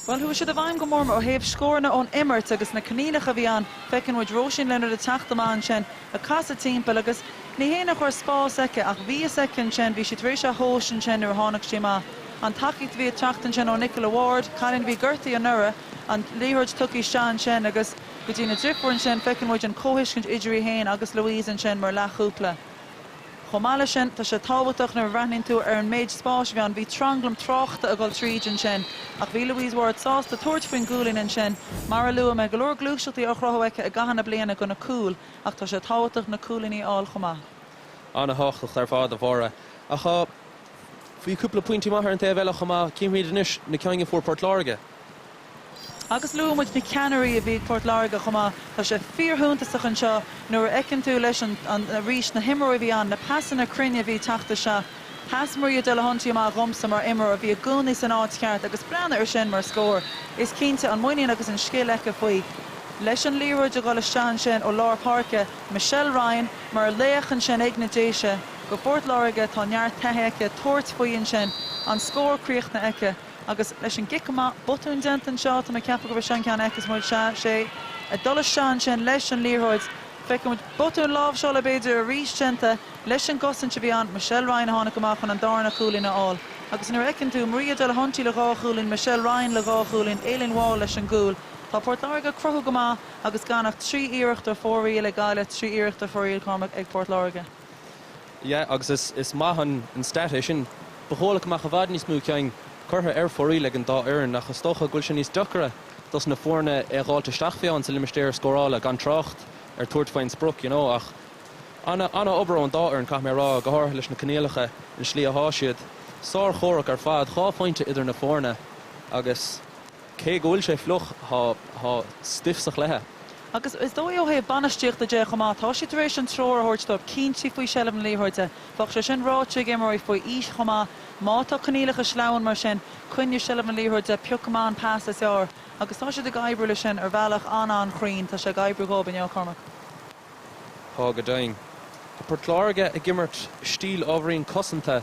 Bhuel, chuaigh siad i bhfeidhm go mór ó thaobh scóranna ón imirt agus na coinníollacha a bhí ann. Feiceann muid Róisín Leonard ag teacht amach ansin, ag casadh timpeall agus ní hé nach raibh spás aici ach bhí fhios aici ansin, bhí sí tar éis a thomhas ansin nuair a tháinig sí amach. An tacaíocht a bhí ag teacht ansin ó Nicola Ward, cailín a bhí gortaithe anuraidh, an liathróid tugtha isteach ansin agus go dtí na driofúr ansin, feiceann muid an comhthuiscint idir í féin agus Louise ansin mar leathchúpla. Chomh maith leis sin, tá sé tábhachtach nuair a bhreathnaíonn tú ar an méid spáis a bhí ann, bhí tranglam tráchta ag dul tríd ansin ach bhí Louise Ward sásta tabhairt faoin gcúilín ansin. Mar a luaigh mé, go leor gluaiseachtaí á chruthú aici i gcaitheamh na bliana do na cúil ach tá sé tábhachtach na cúilíní a fháil chomh maith. An-thábhachtach ar fad, a Mháire. Ach bhí cúpla pointí maith ar an taobh eile chomh maith. Cífimid anois na cinn a fuair Port Láirge. Agus luaigh muid na ceannairí a bhí ag Port Láirge chomh maith. Tá sé fíorshuntasach anseo nuair a fheiceann tú leis an arís na himreoirí a bhí ann, na pasanna cruinne a bhí ag teacht isteach. Pas Maria Delahunty amach dhomsa mar imreoir a bhí i gcónaí san áit cheart agus breathnaigh ar sin mar scór. Is cinnte an muinín agus an scil aici faoi. Leis an liathróid a dhul isteach ansin ó lár páirce, Michelle Ryan mar laoch ansin ag na Déise go Phort Láirge, tá neart taithí aici tabhairt faoi ansin, an scór críochnaithe aici. Agus leis an gcic amach, botún déanta anseo, tá mé ag ceapadh gurb é seo an ceann a fheiceas muid, sea, sé ag dul isteach ansin leis an liathróid, feiceann muid botún láimhseála b'fhéidir arís déanta leis an gcosaint a bhí ann, Michelle Ryan a tháinig amach chun an darna cúilín a fháil. Agus nuair a fheiceann tú Maria Delahunty le dhá chúilín, Michelle Ryan le dhá chúilín, Aileen Wall leis an gcúl, tá Port Láirge ag cruthú go maith agus gan ach 3 iarracht ar fóraoil ag Gaillimh, 3 iarracht ar fóraoil, Cormac, ag Port Láirge. Yeah, agus is is maith an an stat é sin. Ba chóir go mbeadh i bhfad níos mó cinn curtha ar fóraoil ag an dá fhoireann ach is dócha go bhfuil sé níos deacaire dos na foirne é a dh'fháilt isteach fiáin sa limistéar scórála gan trácht ar tabhairt faoin sprioc, you know, ach ana ana obair ón dá fhoireann caithfidh mé a rá, go háirithe leis na coinníollacha, an slí athá siad. Sár-chomhrac ar fad, 2 phointe idir na foirne agus. Cé go bhfuil sé fliuch, tá tá stuif sa chluiche. Agus is dóigh ó thaobh bainistíochta de chomh maith, tá siad tar éis an treoir a thabhairt dóibh, cinntigh faoi sheilbh na liathróide. Bheadh sé sin ráite ag imreoirí faoi aois chomh maith, má tá coinníollacha sleamhain mar sin, coinnigh seilbh na liathróide, pioc amach an pas is fearr. Agus tá siad ag oibriú leis sin ar bhealach an-an-chruinn. Tá sé ag oibriú dhóibh inniu, Cormac. Tá go deimhin. Tá Port Láirge ag imirt stíl ábhairín cosanta.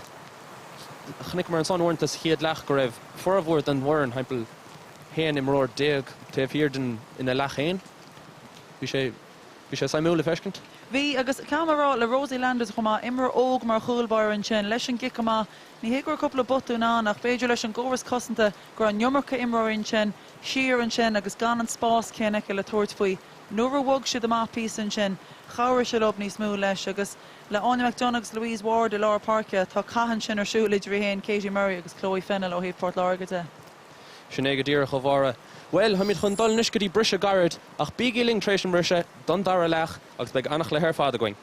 Chonaiceamar ansan uaireanta sa chéad leath go raibh formhór den bhfoireann thimpeall 11 imreoir taobh thiar den ina leath féin. Bhí sé bhí sé suimiúil le feiscint. Bhí, agus caithfidh mé a rá le Rosie Landers chomh maith, imreoir óg mar chúl báire ansin, leis an gcic amach, ní hé go raibh cúpla botún ann ach b'fhéidir leis an gcóras cosanta go raibh an iomarca imreoirí ansin, siar ansin agus gan an spás céanna aici le tabhairt faoi. Nuair a bhog siad amach píosa ansin, chabhraigh sé leo níos mó leis agus Le Áine McDonagh agus Louise Ward i lár páirce, tá cath ansin ar siúl idir í féin, Katie Murray agus Chloe Fennell ó thaobh Port Láirge de. Sin é go díreach, a Mháire. Bhuel, táimid chun dul anois go dtí briseadh gairid, ach bígí linn tar éis an bhriseadh don dara leath agus beidh an-chluiche ar fad againn.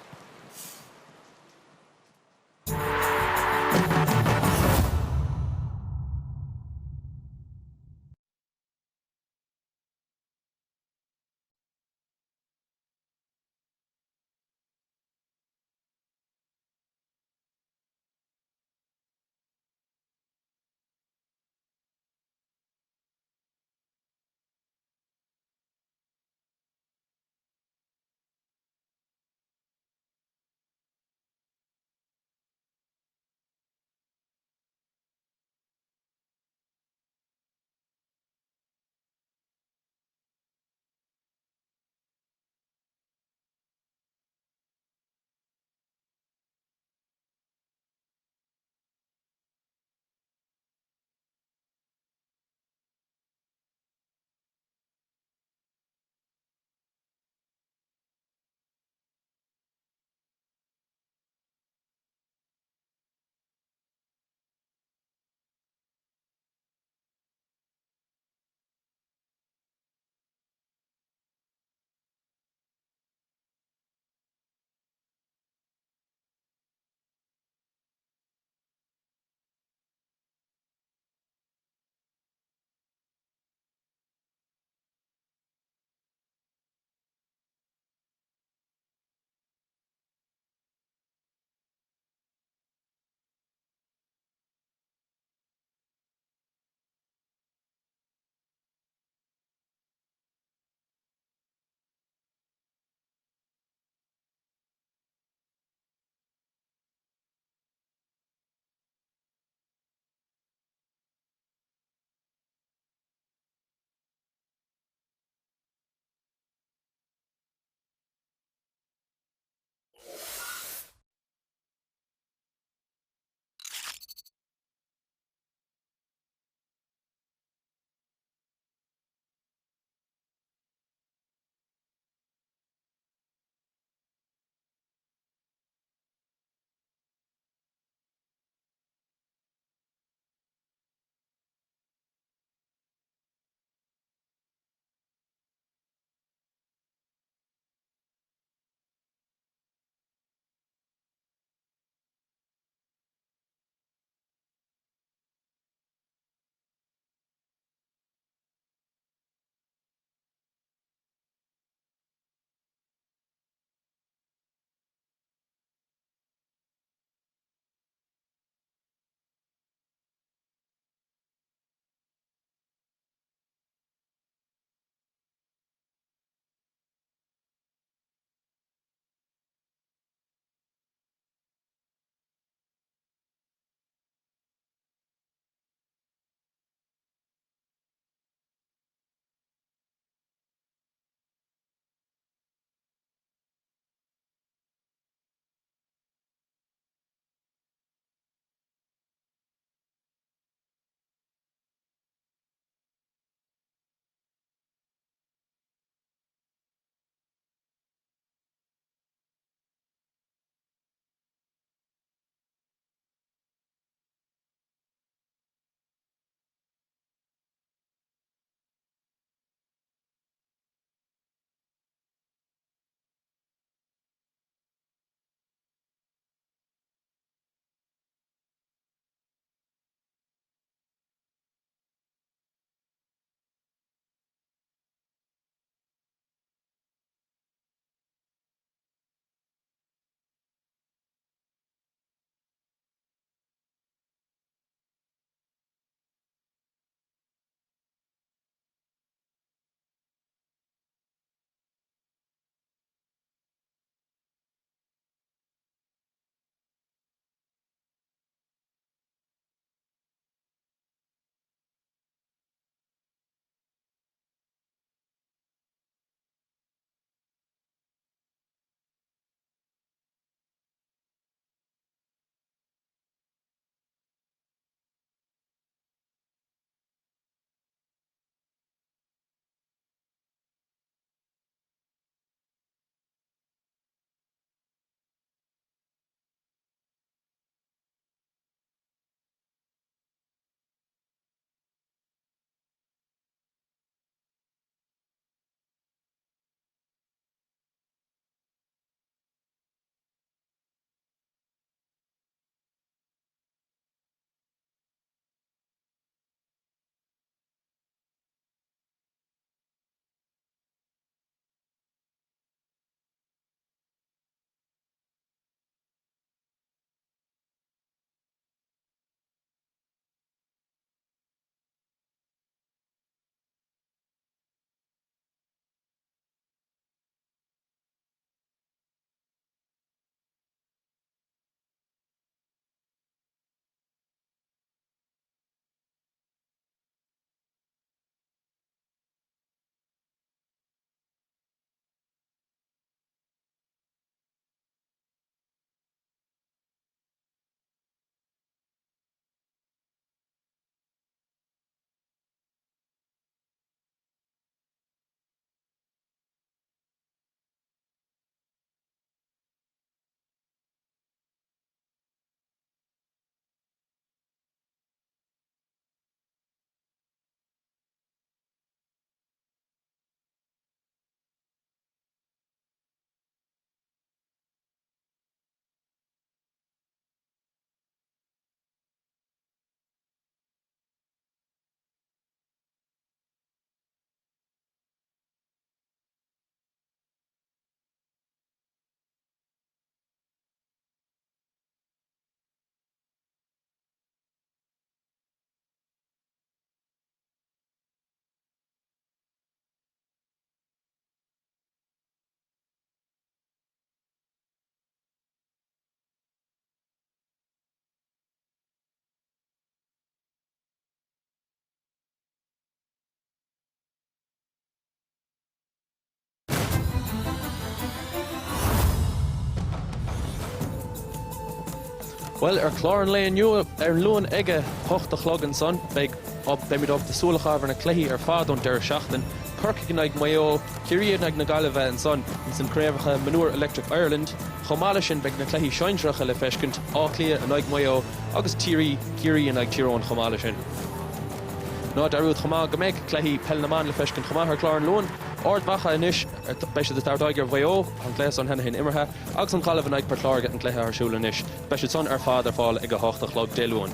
Bhuel, ar chlár an lae inniu, ar an Luan ag a hocht a chlog ansan, beidh, beimid ábalta súil a chaitheamh ar na cluichí ar fad ón deireadh seachtain, Corcaigh in aghaidh Maigh Eo, Ciarraí in aghaidh na Gaillimhe ansan ins an craobhacha Mionúir Electric Ireland. Chomh maith leis sin beidh na cluichí sinsearacha le feiscint, Áth Cliath in aghaidh Maigh Eo agus Ciarraí, Ciarraí in aghaidh Tír Eoghain chomh maith leis sin. Ná dearúd chomh maith go mbeidh cluichí Peil na mBan le feiscint chomh maith ar chlár an Luain. Ard Mhacha anois, beidh siad ag tabhairt aghaidh ar Mhaigh Eo, tá an cluiche san cheana féin imeartha. Agus an Ghaillimh in aghaidh Port Láirge an cluiche ar siúl anois. Beidh siad san ar fad ar fáil ag 8 a chlog Dé Luain.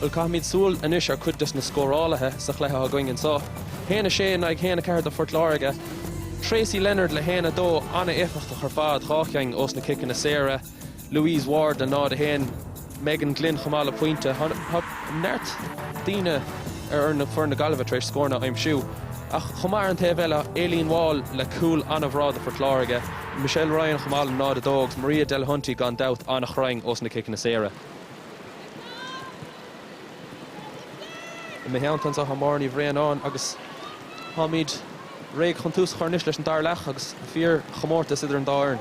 Bhuel, caithfimid súil anois ar cuid des na scórálaithe sa chluiche againn anso. 1-6 in aghaidh 1-4 do Phort Láirge. Tracey Leonard le 1-2, an-éifeachtach ar fad, dhá cheann ós na ciceanna saora. Louise Ward le 0-1. Megan Glynn chomh maith le pointe. Tá neart daoine ar fhoireann na Gaillimhe tar éis scóranna a aimsiú. Ach chomh maith ar an taobh eile, Aileen Wall le cúl an-bhreá do Phort Láirge, Michelle Ryan chomh maith le 0-2 agus Maria Delahunty gan dabht an-chruinn ós na ciceanna saora. I mo theannta anseo tá Máire Ní Bhraonáin agus táimid réidh chun tús a chur anois leis an dara leath agus fíor chomórtas idir an dá fhoireann.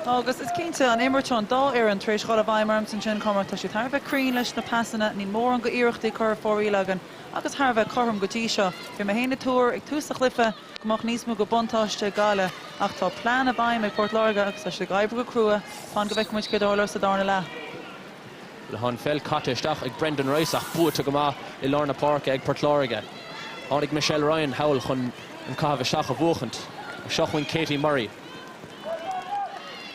Tá agus is cinnte, an imirt ón dá fhoireann tar éis dhul i bhfeidhm ormsa ansin, Cormac. Tá siad thar a bheith cruinn leis na pasanna, níl mórán go iarrachtaí curtha fóraoil againn agus thar a bheith cothrom go dtí seo. Bhí mé féin ag tuar ag tús an chluiche go mbeadh níos mó go buntáiste ag Gaillimh ach tá plean i bhfeidhm ag Port Láirge agus tá siad ag oibriú go crua. Fan go bhfeicfidh muid céard a tharlós sa darna leath. Tá an pheil caite isteach ag Brendan Rice ach buaite go maith i lár na páirce ag Port Láirge. Tháinig Michelle Ryan thall chun an caitheamh isteach a bhuachaint. Seo chugainn Katie Murray.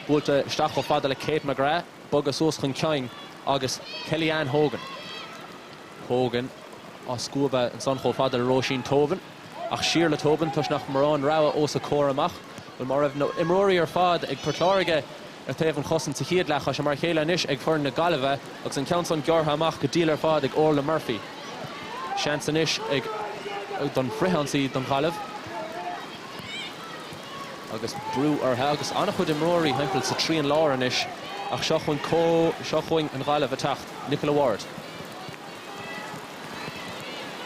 Buailte isteach chomh fada le Kate McGrath. Bogadh suas chun cinn agus Kellyanne Hogan. Hogan á scuabadh ansan chomh fada le Róisín Tobin. Ach siar le Tobin toisc nach mórán rogha os a comhair amach. Bhuel, má raibh na imreoirí ar fad ag Port Láirge ar taobh an chosaint sa chéad leath, tá sé mar a chéile anois ag foireann na Gaillimhe agus an ceann san gearrtha amach go diail ar fad ag Orla Murphy. Seans anois ag don frithionsaí don Ghaillimh agus brú orthu agus an-chuid imreoirí thimpeall sa trian láir anois ach seo chugainn seo chugainn an Ghaillimh ag teacht. Nicola Ward.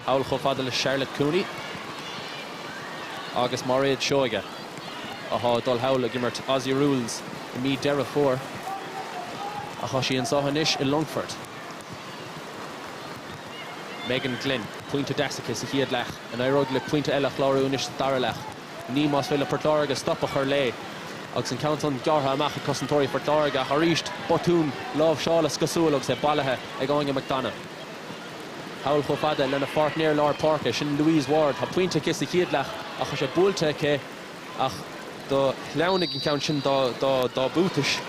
Thall chomh fada le Charlotte Cooney agus Mairéad Seoige atá ag dul thall ag imirt Aussie Rules i mí Deireadh Fómhair ach tá sí anseo anois i Longfort. Megan Glynn, pointe deas aici sa chéad leath. An éireoidh léi pointe eile a chlárú anois sa dara leath? Ní más féidir le Port Láirge stop a chur léi agus an ceann san gearrtha amach ag cosantóirí Phort Láirge ach arís botún láimhseála is cosúil agus é bailithe ag Áine McDonagh. Thall chomh fada lena pháirtnéir lár páirce, sin Louise Ward. Tá pointe aici sa chéad leath ach tá sé buailte aici ach do shleamhnaigh an ceann sin dá dá buatais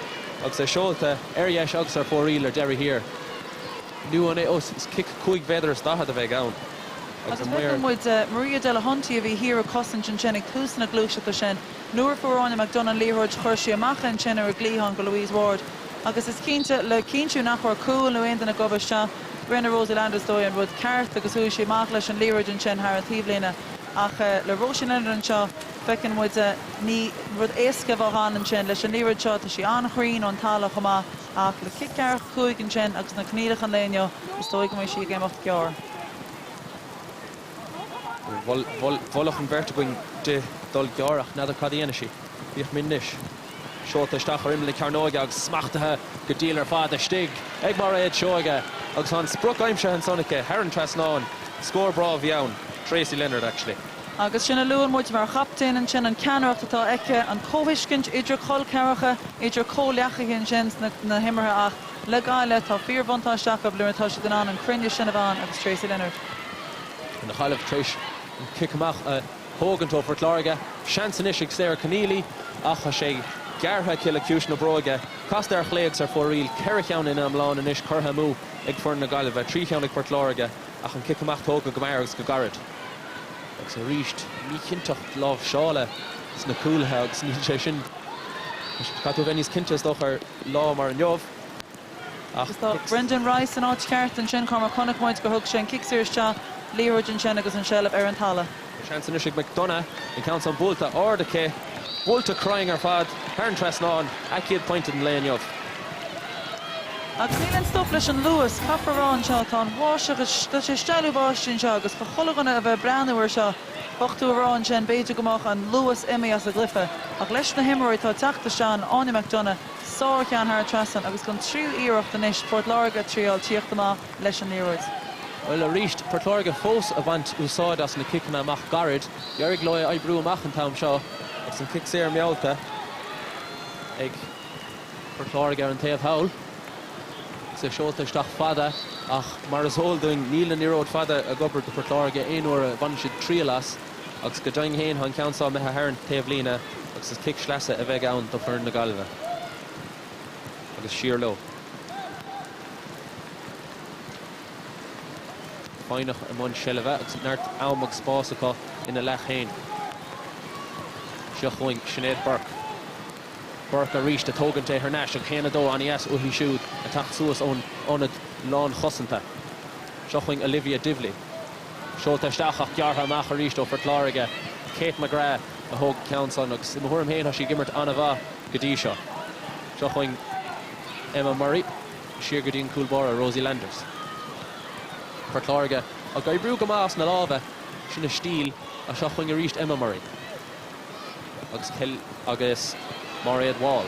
agus é seolta ar dheis agus ar fóraoil ar deireadh thiar. Nó an é? Ó, is cic 5 mhéadar is 40 a bheidh ann. Agus feiceann muid Maria Delahunty a bhí thiar ag cosaint ansin ag tús na gluaiseachta sin. Nuair a fuair Áine McDonagh an liathróid chuir sí amach ansin ar an gcliathán go Louise Ward agus is cinnte le cinntiú nach raibh cúl nó aon duine ag gobadh isteach, rinne Rosie Landers is dóigh an rud ceart agus chuaigh sí amach leis an liathróid ansin thar an taobhlíne. Ach le Róisín Leonard anseo feiceann muid ní rud éasca a bheadh ann ansin leis an liathróid seo, tá sí an-chruinn ón talamh chomh maith ach le cic gearr 5 ansin agus na coinníollacha an lae inniu is dóigh go mbeidh sí ag imeacht gearr. Mholfadh an bheirt againn di dul gearr ach n'fheadar cad a dhéanfaidh sí. Féachfaimid anois. Seolta isteach ar imeall na cearnóige agus smachtaithe go diail ar fad istigh ag Mairéad Seoige agus tá an sprioc aimsithe ansan aici thar an trasnán. Scór breá a bhí ann. Tracey Leonard actually. Agus sin a luann muid mar chaptaen ansin, an ceannaireacht atá aici, an comhthuiscint idir col ceathracha, idir comhleacaithe ansin sna himeartha ach le Gaillimh, tá fíorbhuntáiste acu nuair atá siad in ann an cruinneas sin a bheith ann agus Tracey Leonard. An Ghaillimh tar éis an cic amach a thógaint ó Phort Láirge. Seans anois ag Sarah Conneely ach tá sé gearrtha aici le ciumhais na bróige. Casta ar chlé agus ar fóraoil. Ceithre cheann ina iomlán anois curtha amú ag foireann na Gaillimhe. Trí cheann ag Port Láirge ach an cic amach tógtha go mear agus go gairid. Agus arís míchinnteacht láimhseála sna cúlaithe agus níl sé sin, caithfidh tú a bheith níos cinnte is dócha ar lá mar inniu. Ach tá Brendan Rice san áit cheart ansin, Cormac. Chonaic muid gur thug sé an cic saor isteach, liathróid ansin agus an seilbh ar an talamh. Seans anois ag McDonagh, an ceann san buailte ard aici, buailte cruinn ar fad thar an trasnán, a céad pointe den lae inniu. Agus níl aon stop leis an luas, caithfear a rá anseo, tá an bháisteach, tá sé ag stealladh báistí anseo agus do chuile dhuine a bheith ag breathnú air seo. Bheadh tú a rá ansin, b'fhéidir go mbeadh an luas imithe as an gcluiche, ach leis na himreoirí atá ag teacht isteach, Áine McDonagh, sárcheann thar an trasnán agus don tríú iarracht anois, Port Láirge ag triáil tíocht amach leis an liathróid. Bhuel, arís, Port Láirge fós a bhaint úsáid as na ciceanna amach gairid. D'éirigh leo é a oibriú amach an t-am seo agus an cic saor meallta ag Port Láirge ar an taobh thall agus é seolta isteach fada ach mar is eol dúinn níl an liathróid fada ag obair do Phort Láirge aon uair a bhaineann siad triail as agus go deimhin féin tá an ceann seo imithe thar an taobhlíne agus is cic sleasa a bheidh ann do foireann na Gaillimhe agus siar leo. Foighneach i mbun seilbhe agus neart am agus spás acu ina leath féin. Seo chugainn Sinéad Burke. Burke arís ag tógaint é thar n-ais ag 1-2 an-dheas uaithi siúd ag teacht suas ón ionad lánchosanta. Seo chugainn Olivia Divilly. Seolta isteach ach gearrtha amach arís ó Phort Láirge. Kate McGrath a thóg an ceann san agus i mo thuairim féin tá sí ag imirt an-mhaith go dtí seo. Seo chugainn Emma Murray. Siar go dtí an cúl báire Rosie Landers. Port Láirge ag oibriú go maith as na lámha, sin a stíl ach seo chugainn arís Emma Murray. agus agus Mairéad Wall.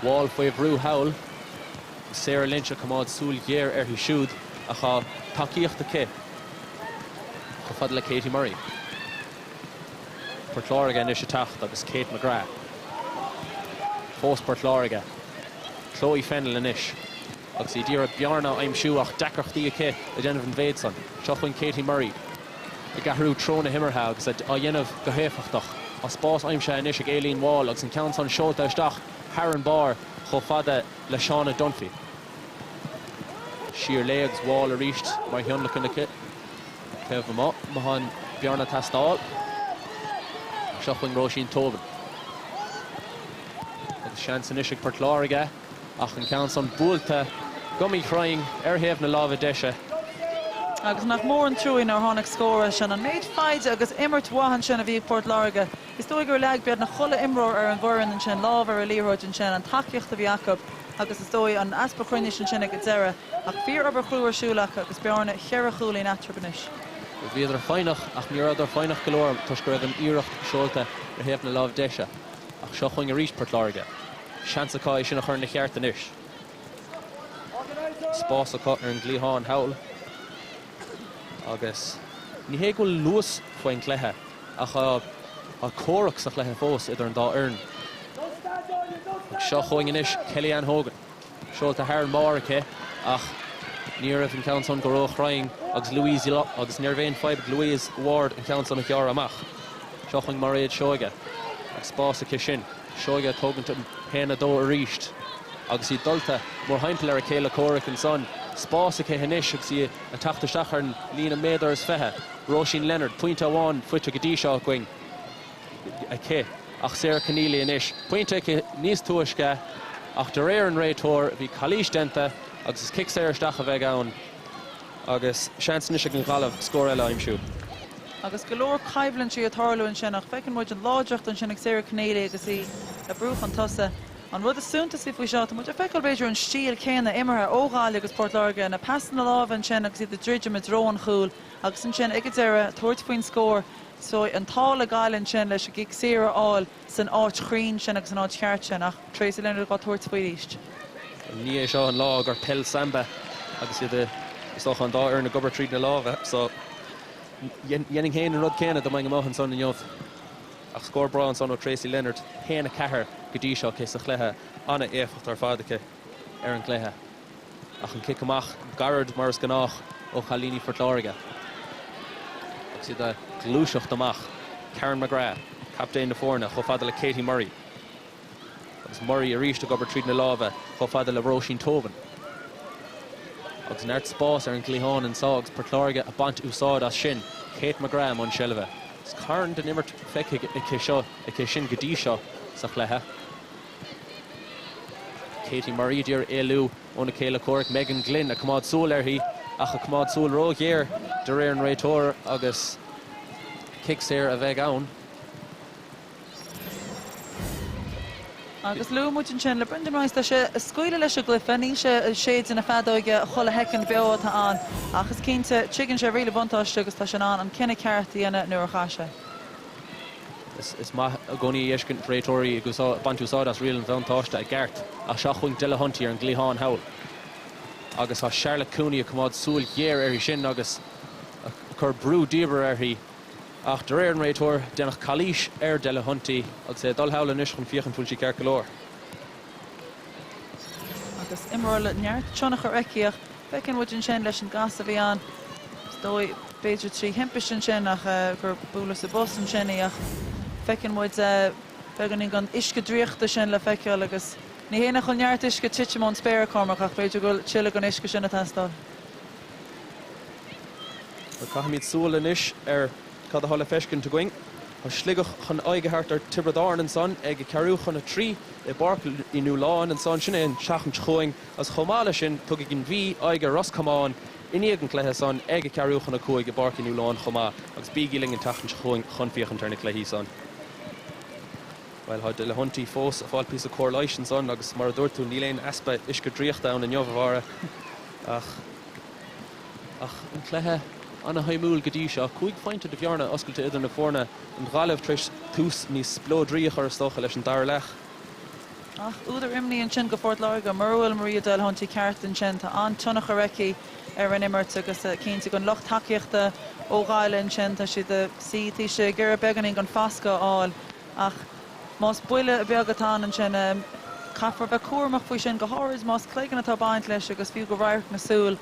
Wall faoi bhrú thall agus Sarah Lynch ag coimeád súil ghéar uirthi siúd ach tá tacaíocht aici chomh fada le Katie Murray. Port Láirge anois ag teacht agus Kate McGrath. Fós Port Láirge. Chloe Fennell anois agus í d'iarraidh bearna a aimsiú ach deacrachtaí aici ag déanamh an mhéid san. Seo chugainn Katie Murray. ag athrú treo na himeartha agus á dhéanamh go héifeachtach. Tá spás aimsithe anois ag Aileen Wall agus an ceann san seolta isteach thar an barr chomh fada le Shauna Dunphy. Siar léi agus Wall arís mar thionlacan aici taobh amuigh má tá an bearna ag teastáil. Seo chugainn Róisín Tobin. Agus seans anois ag Port Láirge. Ach an ceann san buailte go míchruinn ar thaobh na láimhe deise. Agus nach mór an truaí nár tháinig scór as sin. An méid foighde agus imirt mhaith ansin a bhí ag Port Láirge. Is dóigh gur leag beagnach chuile imreoir ar an bhfoireann ansin lámh ar an liathróid ansin, an tacaíocht a bhí acu agus is dóigh an easpa cruinnis ansin ag an deireadh. Ach fíor-obair chrua ar siúl acu agus bearna cheithre chúilín eatarthu anois. Bhíodar foighneach ach ní rabhadar foighneach go leor toisc go raibh an iarracht seolta ar thaobh na láimhe deise. Ach seo chugainn arís Port Láirge. Seans acu é sin a chur ina cheart anois. Spás acu ar an gcliathán thall agus ní hé go bhfuil luas faoin gcluiche ach tá comhrac sa chluiche fós idir an dá fhoireann. Agus seo chugainn anois Kellyanne Hogan. Seolta thar an mbarr aici ach ní raibh an ceann san go róchruinn agus Louise agus ní raibh aon fadhb ag Louise Ward an ceann san a ghearradh amach. Seo chugainn Mairéad Seoige agus spás aici sin. Seoige ag tógaint an 1-2 arís agus í dulta mórthimpeall ar a céile comhraic ansan. Spás aici anois agus í ag teacht isteach ar an líne méadar is 20. Róisín Leonard, pointe amháin faighte go dtí seo againn aici ach Sarah Conneely anois. Pointe aici níos túisce ach de réir an réiteoir bhí calaois déanta agus is cic saor isteach a bheidh ann agus seans anois ag an Ghaillimh scór eile a aimsiú. Agus go leor coimhlintí ag tarlú ansin ach feiceann muid an láidreacht ansin ag Sarah Conneely agus í ag brú chun tosaigh. An rud is suntasaí faoi seo, tá muid ag feiceáil b'fhéidir an stíl céanna imeartha ó Ghaillimh agus Port Láirge, na pasanna láimhe ansin agus iad ag druidim i dtreo an chúil agus ansin ag an deireadh tabhairt faoin scór. So an t-ádh le Gaillimh ansin leis an gcic saor a fháil san áit chruinn sin agus san áit cheart sin ach Tracey Leonard dhá tabhairt faoi arís. Ní hé seo an lá gur peil samba agus iad is dócha an dá fhoireann ag obair tríd na lámha so dhéanfainn féin an rud céanna dá mbeinn amuigh ansan inniu. Ach scór breá ansan ó Tracey Leonard, 1-4 go dtí seo aici sa chluiche. An-éifeacht ar fad aici ar an gcluiche. Ach an cic amach gairid mar is gnách ó chailíní Phort Láirge agus iad ag gluaiseacht amach. Karen McGrath, captaen na foirne, chomh fada le Katie Murray. Agus Murray arís ag obair tríd na lámha chomh fada le Róisín Tobin. Agus neart spáis ar an gcliathán anseo agus Port Láirge ag baint úsáid as sin. Kate McGrath i mbun seilbhe. Is carn den imirt feicthe aici seo, aici sin go dtí seo sa chluiche. Katie Murray ag iarraidh éalú óna céile comhraic Megan Glynn ag coimeád súil uirthi ach ag coimeád súil róghéar de réir an réiteora agus cic saor a bheidh ann. Agus luaigh muid ansin le Brendan Rice, tá sé ag scaoileadh leis an gcluiche, níl sé ag séideadh na feadóige chuile shoicind beo atá ann, ach is cinnte, tuigeann sé riail an bhuntáiste agus tá sé in ann an cinneadh ceart a dhéanamh nuair a chaith sé. Is maith i gcónaí a fheiscint réiteoirí ag baint úsáid as riail an bhuntáiste i gceart, ach seo chugainn Delahunty ar an gcliathán thall agus tá Charlotte Cooney ag coimeád súil ghéar uirthi sin agus ag cur brú diamhair uirthi. Ach de réir an réiteoir, déanadh calaois ar Delahunty agus é ag dul thall anois chun féachaint bhfuil sí ceart go leor. Agus imreoir le neart tionchar aici ach feiceann muid ansin leis an gcasadh a bhí ann, is dóigh, b'fhéidir 3 thimpiste ansin ach gur bualadh sa bos ansin í ach feiceann muid beagáinín den uisce draíochta sin le feiceáil agus ní hé nach bhfuil neart uisce ag titim ón spéir, a Chormac, ach b'fhéidir go bhfuil tuilleadh den uisce sin ag teastáil. Caithfimid súil anois ar cad atá le feiscint againn. Tá Sligeach chun aghaidh a thabhairt ar Tiobraid Árann ansan ag ceathrú chun 3 i bPáirc Uí Nualláin ansan. Sin é an tseachtain seo chugainn agus chomh maith leis sin tugfaidh an Mhí aghaidh ar Ros Comáin i ndiaidh an chluiche san ag ceathrú chun 5 i bPáirc Uí Nualláin chomh maith agus bígí linn an tseachtain seo chugainn chun féachaint ar na cluichí san. Bhuel, tá Delahunty fós ag fáil píosa cóir leighis ansan agus mar a dúirt tú níl aon easpa uisce draíochta ann inniu, a Mháire, ach. Ach an cluiche ana-shuimiúil go dtí seo. 5 phointe de bhearna oscailte idir na foirne. An Ghaillimh tar éis tús níos spleodraí a chur is dócha leis an dara leath. Ach údar imní ansin go Phort Láirge, mura bhfuil Maria Delahunty ceart ansin, tá an-tionchar aici ar an imirt agus cinnte don lucht tacaíochta ó Ghaillimh ansin, tá siad ag suí taobh istigh ag iarraidh beagáinín den foscadh a fháil ach Más buille beag atá ann ansin, caithfear bheith cúramach faoi sin, go háirid más cloigeann atá ag baint leis agus fiú go radharc na súl.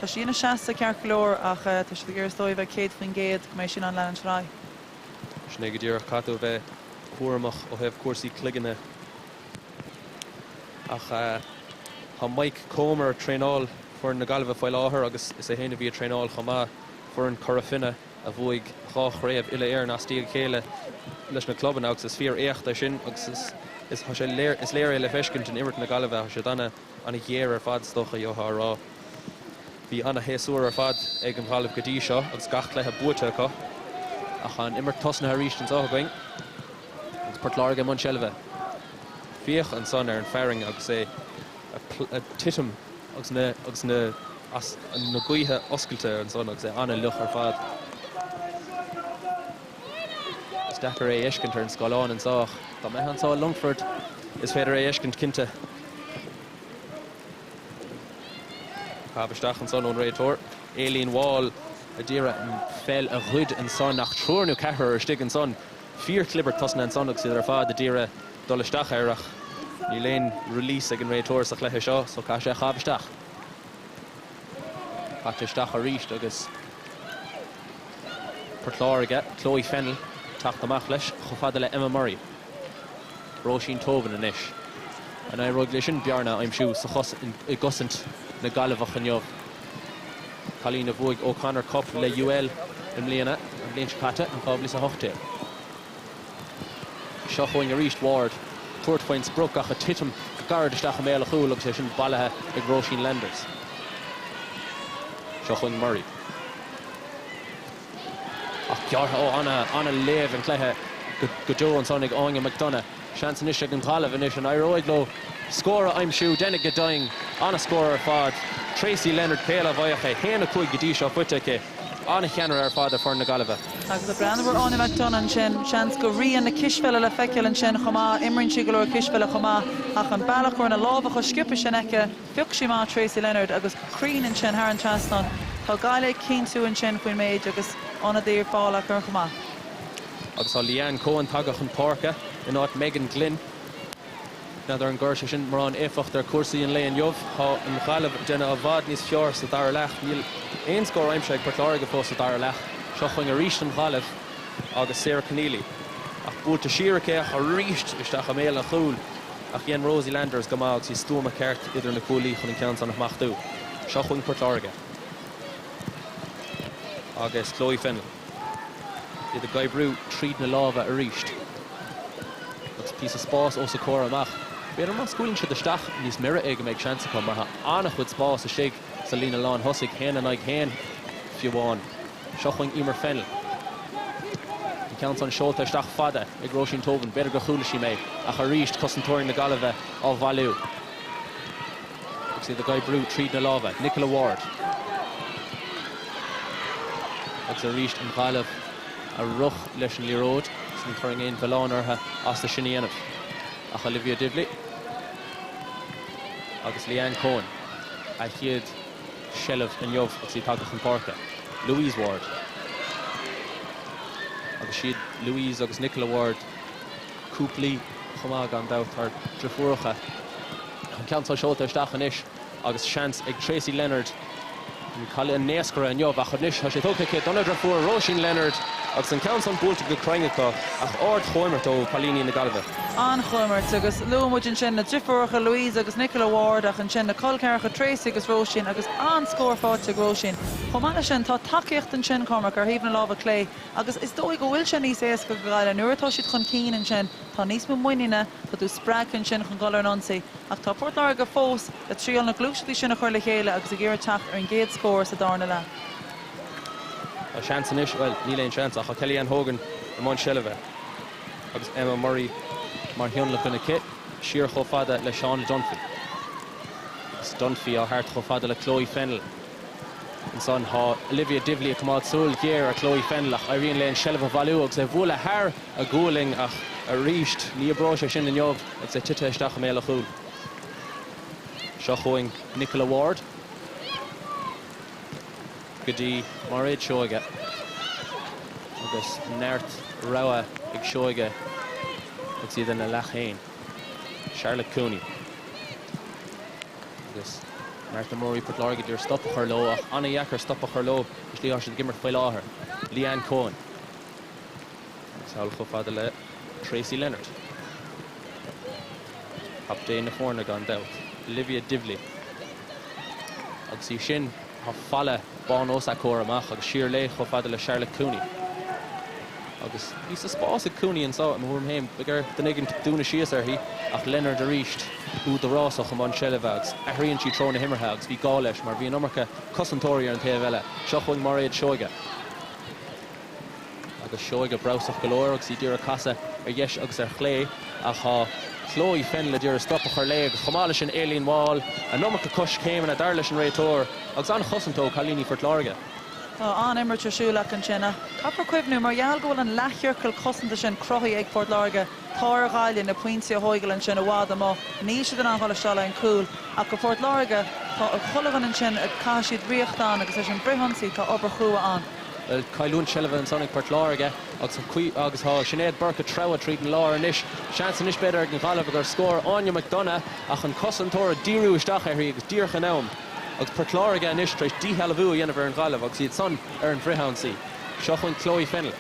Tá sí ina seasamh ceart go leor ach tá siad ag iarraidh is dóigh a bheith 100% go mbeidh sí in ann leanúint ar aghaidh. Sin é go díreach, caithfidh tú a bheith cúramach ó thaobh cúrsaí cloigne. Ach tá Mike Comer ag traenáil foireann na Gaillimhe faoi láthair agus is é féin a bhí ag traenáil chomh maith foireann Chora Finne. a bhuaigh 2 chraobh uile-Éireann as diaidh a chéile leis na clubanna agus is fíor-éacht é sin agus is is tá sé léir is léir é le feiscint in imirt na Gaillimhe tá siad ana ana ghéar ar fad is dócha gheofá a rá. Bhí ana shéasúr ar fad ag an Ghaillimh go dtí seo agus gach cluiche buaite acu ach tá an imirt tosnaithe arís anseo againn agus Port Láirge i mbun seilbhe. Féach ansan ar an fearthainn agus é ag titim agus na agus na as na gaoithe oscailte ansan agus é an-fhliuch ar fad. Is deacair é a fheiscint ar an scáileán anseo ach dá mbeifeá anseo i Longfort is féidir é a fheiscint cinnte. Caitheamh isteach ansan ón réiteoir, Aileen Wall a d'iarraidh an pheil a ghoid ansan ach triúr nó ceathrar istigh ansan. Fíorchlibirt tosnaithe ansan agus iad ar fad a d'iarraidh dul isteach air ach níl aon release ag an réiteoir sa chluiche seo so caithfidh sé a chaitheamh isteach. Caite isteach arís agus Port Láirge, Chloe Fennell teacht amach leis chomh fada le Emma Murray. Róisín Tobin anois. An éireoidh léi sin bearna a aimsiú sa chos i gcosaint na Gaillimheach inniu? Cailín a bhuaigh O'Connor Cup le UL i mbliana, an bhliain seo caite, in 2018. Seo chugainn arís Ward tabhairt faoin sprioc ach ag titim go gairid isteach i mbéal a chúil agus é sin bailithe ag Róisín Landers. Seo chugainn Murray. Ach gearrtha ó ana-léamh an chluiche go deo ansan ag Áine McDonagh. Seans anois ag an Ghaillimh anois an éireoidh leo scór a aimsiú. Déanfaidh go deimhin. Ana-scór ar fad. Tracey Leonard, cé eile a bheadh é? 1-5 go dtí seo faighte aici. Ana-cheannaire ar fad ar foireann na Gaillimhe. Agus ag breathnú ar Áine McDonagh ansin, seans go rian na cispheile le feiceáil ansin chomh maith. Imríonn sí go leor cispheile chomh maith ach an bealach go raibh na lámha chomh sciobtha sin aici, Phioc sí amach Tracey Leonard agus go cruinn ansin thar an trasnán. Tá Gaillimh ag cinntiú ansin faoin méid agus ionadaí ar fáil acu chomh maith. Agus tá Leanne Coen tagtha chun páirce in áit Megan Glynn. N'fheadar an gcuirfidh sé sin mórán éifeacht ar chúrsaí an lae inniu. Tá an Ghaillimh ag déanamh i bhfad níos fearr sa dara leath. Níl aon scór aimsithe ag Port Láirge fós sa dara leath. Seo chugainn arís an Ghaillimh agus Sarah Conneely. Ach buailte siar aici ach arís isteach i mbéal an chúil. Ach dhein Rosie Landers go maith agus í stuama ceart idir na cuaillí chun an ceann san a smachtú. Seo chugainn Port Láirge agus Chloe Fennell. Iad ag oibriú tríd na lámha arís. Agus píosa spáis os a comhair amach. B'fhéidir má scaoileann siad isteach níos mire é go mbeidh seans acu mar tá an-chuid spáis istigh sa líne lán thosaigh, haon in aghaidh haon fiú amháin. Seo chugainn Emer Fennell. ceann san seolta isteach fada ag Róisín Tobin, b'fhéidir gur chuala sí mé, ach arís cosantóirí na Gaillimhe á bhailiú agus iad ag oibriú tríd na lámha. Nicola Ward. Agus arís an Ghaillimh ag rith leis an liathróid agus ní chuirfinn aon mhilleán orthu as é sin a dhéanamh. Ach Olivia Divilly agus Leanne Coen a chéad seilbh inniu agus í tagtha chun páirce. Louise Ward. Agus siad Louise agus Nicola Ward cúplaí chomh maith gan dabht ár driofúracha. An ceann seo seolta isteach anois agus seans ag Tracey Leonard. Bhí cailleadh an naoscaire inniu ach anois tá sé tugtha aici dona driofúr Róisín Leonard agus an ceann san buailte go cruinn acu ach ard-chomhimirt ó chailíní na Gaillimhe. An-chomhimirt agus luaigh muid ansin na driofúracha Louise agus Nicola Ward ach ansin na col ceathracha Tracey agus Róisín agus an-scór faighte ag Róisín. Chomh maith leis sin tá tacaíocht ansin, Cormac, ar thaobh na láimhe clé agus is dóigh go bhfuil sé níos éasca do Ghaillimh nuair atá siad chun cinn ansin, tá níos mó muiníne, tá tú spreagtha ansin chun dul ar an ionsaí. Ach tá Port Láirge fós ag triail na gluaiseachtaí sin a chur le chéile agus ag iarraidh teacht ar an gcéad scór sa darna leath. Tá seans anois, bhuel, níl aon seans ach tá Kellyanne Hogan i mbun seilbhe agus Emma Murray mar thionlacan aici, siar chomh fada le Shauna Dunphy. Agus Dunphy á thabhairt chomh fada le Chloe Fennell. Ansan tá Olivia Divilly ag coimeád súil ghéar ar Chloe Fennell ach éiríonn léi an seilbh a bhailiú agus é a bhualadh thar a gualainn ach arís ní oibreoidh sé sin inniu agus é tite isteach i mbéal an chúil. Seo chugainn Nicola Ward go dtí Mairéad Seoige agus neart rogha ag Seoige agus iad ina leath féin. Charlotte Cooney. Agus neart imreoirí Port Láirge d'iarraidh stop a chur leo ach an-dheacair stop a chur leo sa tslí atá siad ag imirt faoi láthair. Leanne Coen. Agus sall chomh fada le Tracey Leonard. Captaen na foirne gan dabht. Olivia Divilly. Agus í sin, tá falla bán os a comhair amach agus siar léi chomh fada le Charlotte Cooney. Agus píosa spáis ag Cooney anseo, i mo thuairim féin, beidh ar duine éigin dúnadh síos uirthi, ach Leonard arís údarásach i mbun seilbhe agus athraíonn sí treo na himeartha agus bhí gá leis mar bhí an iomarca cosantóirí ar an taobh eile. Seo chugainn Mairéad Seoige. Agus Seoige breabhsach go leor agus í d'iarraidh casadh ar dheis agus ar chlé ach tá Chloe Fennell a d'iarraidh stop a chur léi agus chomh maith leis sin Aileen Wall, an iomarca coiscéimeanna dar leis an réiteoir agus an-chosaint ó chailíní Phort Láirge. Tá an-imirt ar siúl acu ansin ach caithfear cuimhniú, mar gheall go bhfuil an leathchiorcal cosanta sin cruthaithe ag Port Láirge, tá ar Ghaillimh na pointí a thóigeáil ansin i bhfad amuigh. Níl siad in ann dhul isteach le an cúl ach go Port Láirge, tá chuile dhuine ansin, caithfidh siad riocht ann agus leis an bhfrithionsaí tá obair chrua ann. Bhuel, cailliúint seilbhe ansan ag Port Láirge agus agus tá Sinéad Burke ag treabhadh tríd an lár anois. Seans anois b'fhéidir ag an Ghaillimh ag scór Áine McDonagh ach an cosantóir ag díriú isteach uirthi agus díreach in am. Agus Port Láirge anois tar éis díshealbhú a dhéanamh ar an Ghaillimh agus iad san ar an bhfrithionsaí. Seo chugainn Chloe Fennell.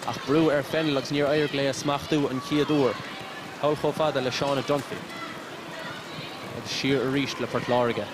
Ach brú ar Fennell agus níor éirigh léi smachtú an chéad uair. Sall chomh fada le Shauna Dunphy. Agus siar arís le Port Láirge.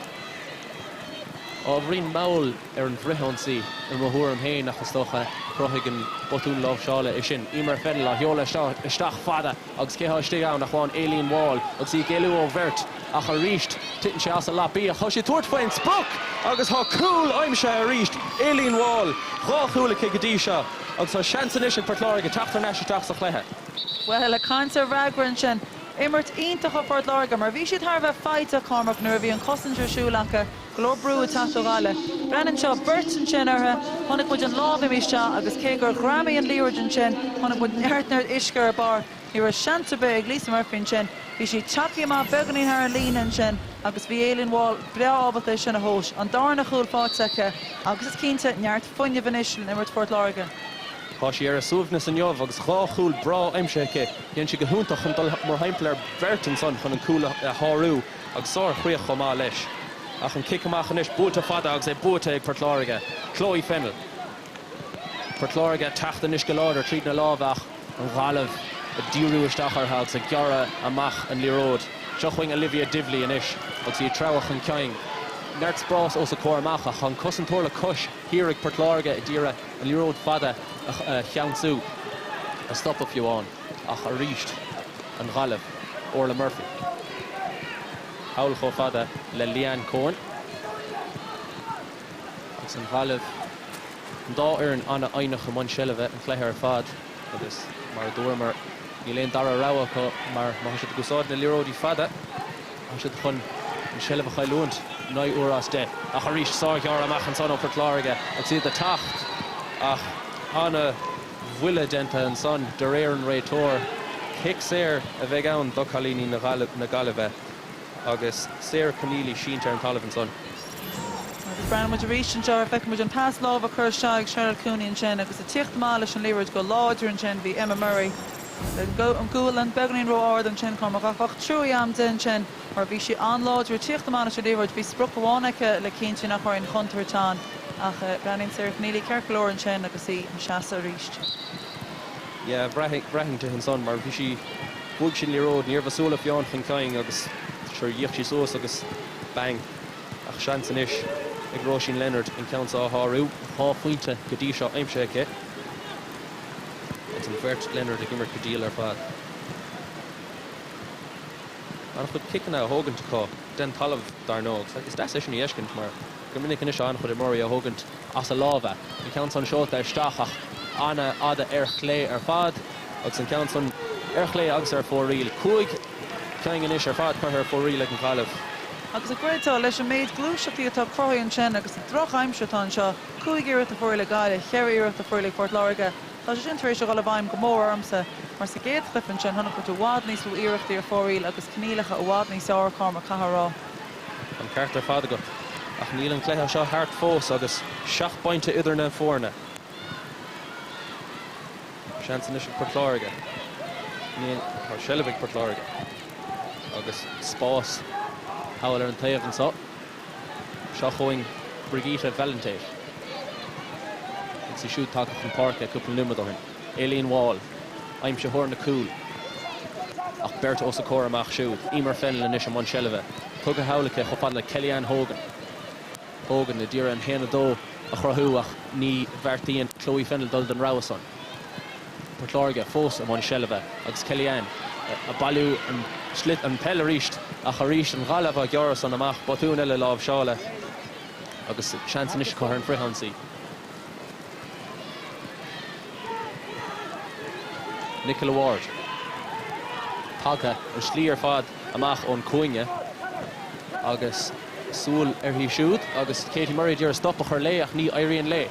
Ábhairín mall ar an bhfrithionsaí i mo thuairim féin ach is dócha chruthaigh an botún láimhseála é sin. Emer Fennell á sheoladh isteach fada. Agus cé thá istigh ann ach amháin Aileen Wall agus í ag éalú ó bheirt ach arís titeann sé as a lapaí ach tá sí ag tabhairt faoin sprioc agus tá cúl aimsithe arís! Aileen Wall, 2 chúl aici go dtí seo agus tá seans anois ag Port Láirge teacht thar n-ais isteach sa chluiche. Bhuel, ag caint ar fhreagra ansin, imirt iontach ó Phort Láirge mar bhí siad thar a bheith foighdeach, Cormac, nuair a bhí an chosaint ar siúl acu. Go leor brú ag teacht ó Ghaillimh. Breathnaigh anseo, beirt ansin orthu. Chonaic muid an lámh imithe isteach agus cé gur ghreamaigh an liathróid ansin, chonaic muid neart neart uisce ar an bpáirc. Ní raibh seans ar bith ag Lisa Murphy ansin. Bhí sí tagtha amach beagáinín thar an líne ansin agus bhí Aileen Wall breá ábalta é sin a thomhas. An darna chúl faighte aici agus is cinnte neart fuinnimh anois le imirt Phort Láirge. Tá sí ar a suaimhneas inniu agus 2 chúl breá aimsithe aici. Dhein sí go hiontach chun dul mórthimpeall ar bheirt ansan chun an cúl a shárú. Agus sár-chríoch chomh maith leis. Ach an cic amach anois buailte fada agus é buaite ag Port Láirge. Chloe Fennell. Port Láirge ag teacht anois go láidir tríd na lámha ach an Ghaillimh ag díriú isteach orthu agus ag gearradh amach an liathróid. Seo chugainn Olivia Divilly anois agus í ag treabhadh chun cinn. Neart spáis os a comhair amach ach tá an cosantóir le cois thiar ag Port Láirge ag iarraidh an liathróid fada a cheansú, a stopadh fiú amháin. Ach arís, an Ghaillimh, Orla Murphy. Thall chomh fada le Leanne Coen. Agus an Ghaillimh. An dá fhoireann an-fhoighneach i mbun seilbhe an chluiche ar fad agus mar a dúramar, níl aon dara rogha acu mar má tá siad ag úsáid na liathróidí fada, tá siad chun an tseilbh a chailliúint 9 uair as 10. Ach arís, sárghearradh amach ansan ó Phort Láirge agus iad ag teacht ach an-bhuille déanta ansan de réir an réiteoir. Cic saor a bheidh ann do chailíní na Gaillimhe. Agus Sarah Conneely sínte ar an talamh ansan. Agus breathnaíonn muid arís anseo ar feiceann muid an pas láimhe curtha isteach ag Charlotte Cooney ansin agus ag tíocht amach leis an liathróid go láidir ansin bhí Emma Murray. An gualainn beagáinín ró-ard ansin Cormac ach bheadh trua agam di ansin mar bhí sí an-láidir ag tíocht amach leis an liathróid. Bhí sprioc amháin aici le cinntiú nach raibh aon chontúirt ann ach breathnaíonn Sarah Conneely ceart go leor ansin agus í ina seasamh arís. Yeah, bhraithfinn di ansan mar bhí sí, bhuaigh sí an liathróid, ní raibh a súile fiáin chun cinn agus sure d'fhéach sí suas agus bang. Ach seans anois ag Róisín Leonard an ceann seo a shárú, 2 phointe go dtí seo aimsithe aici agus an bheirt Leonard ag imirt go diail ar fad. An-chuid ciceanna á thógaint acu den talamh dar ndóigh agus is deas é sin a fheiscint mar go minic anois tá an-chuid imreoirí á thógaint as a lámha. An ceann san seolta isteach ach an-fhada ar chlé ar fad agus an ceann san ar chlé agus ar fóraoil. 5 cinn anois ar fad curtha ar fóraoil ag an Ghaillimh. Agus an gcreidfeá, leis an méid gluaiseachtaí atá cruthaithe ansin agus an droch-aimsir atá anseo, 5 iarracht ar fóraoil ag Gaillimh, 4 iarracht ar fóraoil ag Port Láirge, tá sé sin tar éis a dhul i bhfeidhm go mór ormsa mar sa gcéad chluiche ansin chonaic muid i bhfad níos mó iarrachtaí ar fóraoil agus coinníollacha i bhfad níos fearr, Cormac, caithfidh a rá. An ceart ar fad agat. Ach níl an cluiche seo thart fós agus 7 bpointe idir na foirne. Seans anois ag Port Láirge. Níl, tá seilbh ag Port Láirge. Agus spás thall ar an taobh anseo. Seo chugainn Brigitte Valentate. Agus í siúd tagtha chun páirce cúpla nóiméad ó shin. Aileen Wall, aimsitheoir na cúl. Ach beirt os a comhair amach siúd. Emer Fennell anois i mbun seilbhe. Tugtha thall aici chomh fada le Kellyanne Hogan. Hogan ag iarraidh an 1-2 a chruthú ach ní bheartaíonn Chloe Fennell dul don rogha san. Port Láirge fós i mbun seilbhe agus Kellyanne ag bailiú an slit an peil arís ach arís an Ghaillimh á gearradh san amach. Botún eile láimhseála agus seans anois acu ar an frithionsaí. Nicola Ward tagtha an slí ar fad amach ón cúinne agus súil uirthi siúd agus Katie Murray ag iarraidh stop a chur léi ach ní éiríonn léi.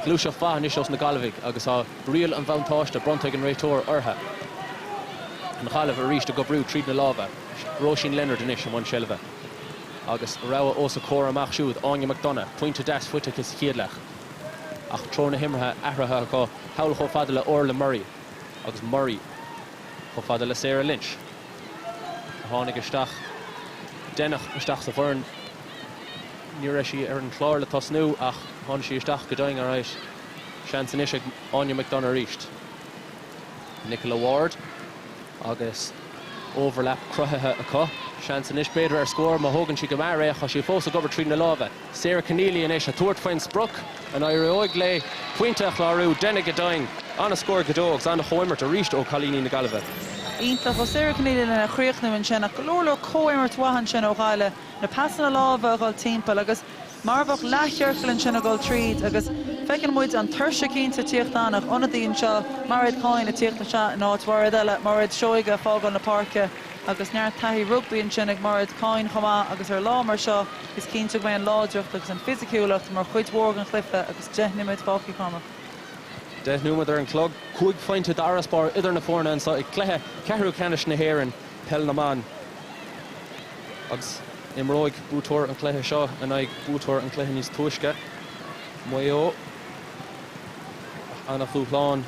Gluaiseacht mhaith anois ós na Gaillimhigh agus tá riail an bhuntáiste bronnta ag an réiteoir orthu. An Ghaillimh arís ag oibriú tríd na lámha. Róisín Leonard anois i mbun seilbhe agus rogha os a comhair amach siúd, Áine McDonagh, pointe deas faighte aici sa chéad leath ach treo na himeartha athraithe acu thall chomh fada le Orla Murray agus Murray chomh fada le Sarah Lynch a tháinig isteach déanach isteach sa bhfoireann. Ní raibh sí ar an chlár le tosnú ach tháinig sí isteach go deimhin alright. Seans anois ag Áine McDonagh arís. Nicola Ward agus overlap cruthaithe acu. Seans anois b'fhéidir ar scór má thógann sí go mear é ach tá sí fós ag obair trí na lámha. Sarah Conneely anois ag tabhairt faoin sprioc. An éireoidh léi pointe a chlárú? Deineadh go deimhin. An-scór go deo agus an-chomhimirt arís ó chailíní na Gaillimhe. Iontach ó Sarah Conneely lena chríochnú ansin ach go leor leor comhimirt mhaith ansin ó Ghaillimh. Na pasanna láimhe a dhul timpeall agus mar a bheadh leathchiorcal ansin a dhul tríd agus feiceann muid an tuirse cinnte ag tíocht ann ach ionadaí anseo, Mairéad Coyne ag tíocht isteach in áit Mhairéad eile, Mairéad Seoige ag fágáil na páirce agus neart taithí rugbaí ansin ag Mairéad Coyne chomh maith agus ar lá mar seo is cinnte go mbeidh an láidreacht agus an fisiciúlacht mar chuid mhór den chluiche agus 10 nóiméad fágtha, Cormac. 10 nóiméad ar an chlog, 5 phointe d'fharasbarr idir na foirne anseo i gcluiche ceathrú ceannais na hÉireann, Peil na mBan. Agus imreoidh buaiteoir an chluiche seo in aghaidh buaiteoir an chluiche níos túisce, Maigh Eo. Ach an-dhúshlán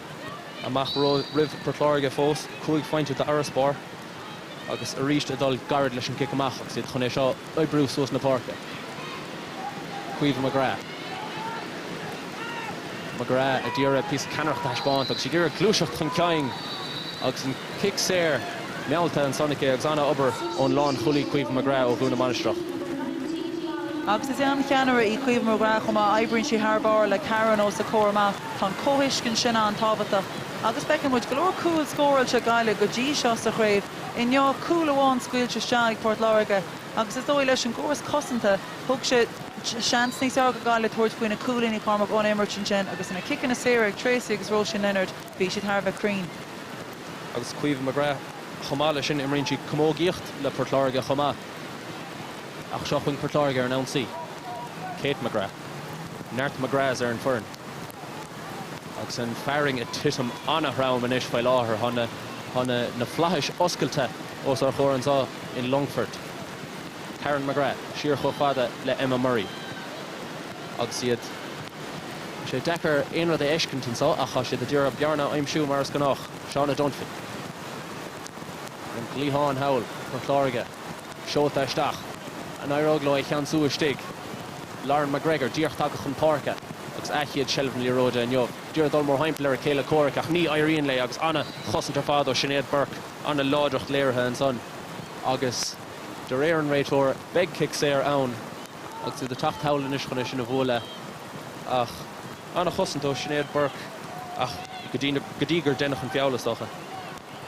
amach roimh Port Láirge fós, 5 phointe d'fharasbarr agus arís ag dul gairid leis an gcic amach agus iad chun é seo a oibriú suas na páirce. Caoimhe McGrath. McGrath ag iarraidh píosa ceannaireachta a thaispeáint agus ag iarraidh gluaiseacht chun cinn agus an cic saor meallta ansan aici agus an-obair ón lánchúlaí Caoimhe McGrath ó Dhún na Mainistreach. Agus is an-cheannaire í Caoimhe McGrath chomh maith, oibríonn sí thar barr le Karen os a comhair amach. Tá an comhthuiscint sin an-tábhachtach agus feiceann muid go leor cúil scóráilte ag Gaillimh go dtí seo sa chraobh. Inniu, cúl amháin scaoilte isteach ag Port Láirge agus is dóigh leis an gcóras cosanta, thug sé. Seans níos fearr do Ghaillimh tabhairt faoi na cúilíní Cormac ón imirt ansin agus na ciceanna saora ag Tracy agus Róisín Leonard, bhí siad thar a bheith cruinn. Agus Caoimhe McGrath chomh maith leis sin, imríonn sí camógaíocht le Port Láirge chomh maith. Ach seo chugainn Port Láirge ar an ionsaí. Kate McGrath. Neart McGraths ar an foireann. Agus an fearthainn ag titim an-throm anois faoi láthair. Tá na, tá na, na flaithis oscailte os ár chomhair anseo in Longfort. Karen McGrath siar chomh fada le Emma Murray. Agus iad, tá sé deacair aon rud a fheiscint anseo ach tá siad ag iarraidh bearna a aimsiú mar is gnách. Shauna Dunphy. Ar an gcliathán thall, Port Láirge. Seolta isteach. An éireoidh leo é a cheansú istigh? Lauren McGregor díreach tagtha chun páirce agus a chéad seilbh na liathróide inniu. D'iarraidh dul mórthimpeall ar a céile comhraic ach ní éiríonn léi agus an-chosaint ar fad ó Sinéad Burke. An-láidreacht léirithe ansan agus de réir an réiteora beidh cic saor ann agus iad ag teacht thall anois chun é sin a bhualadh ach an-chosaint ó Sinéad Burke ach go dtí gur deineadh an feall is dócha.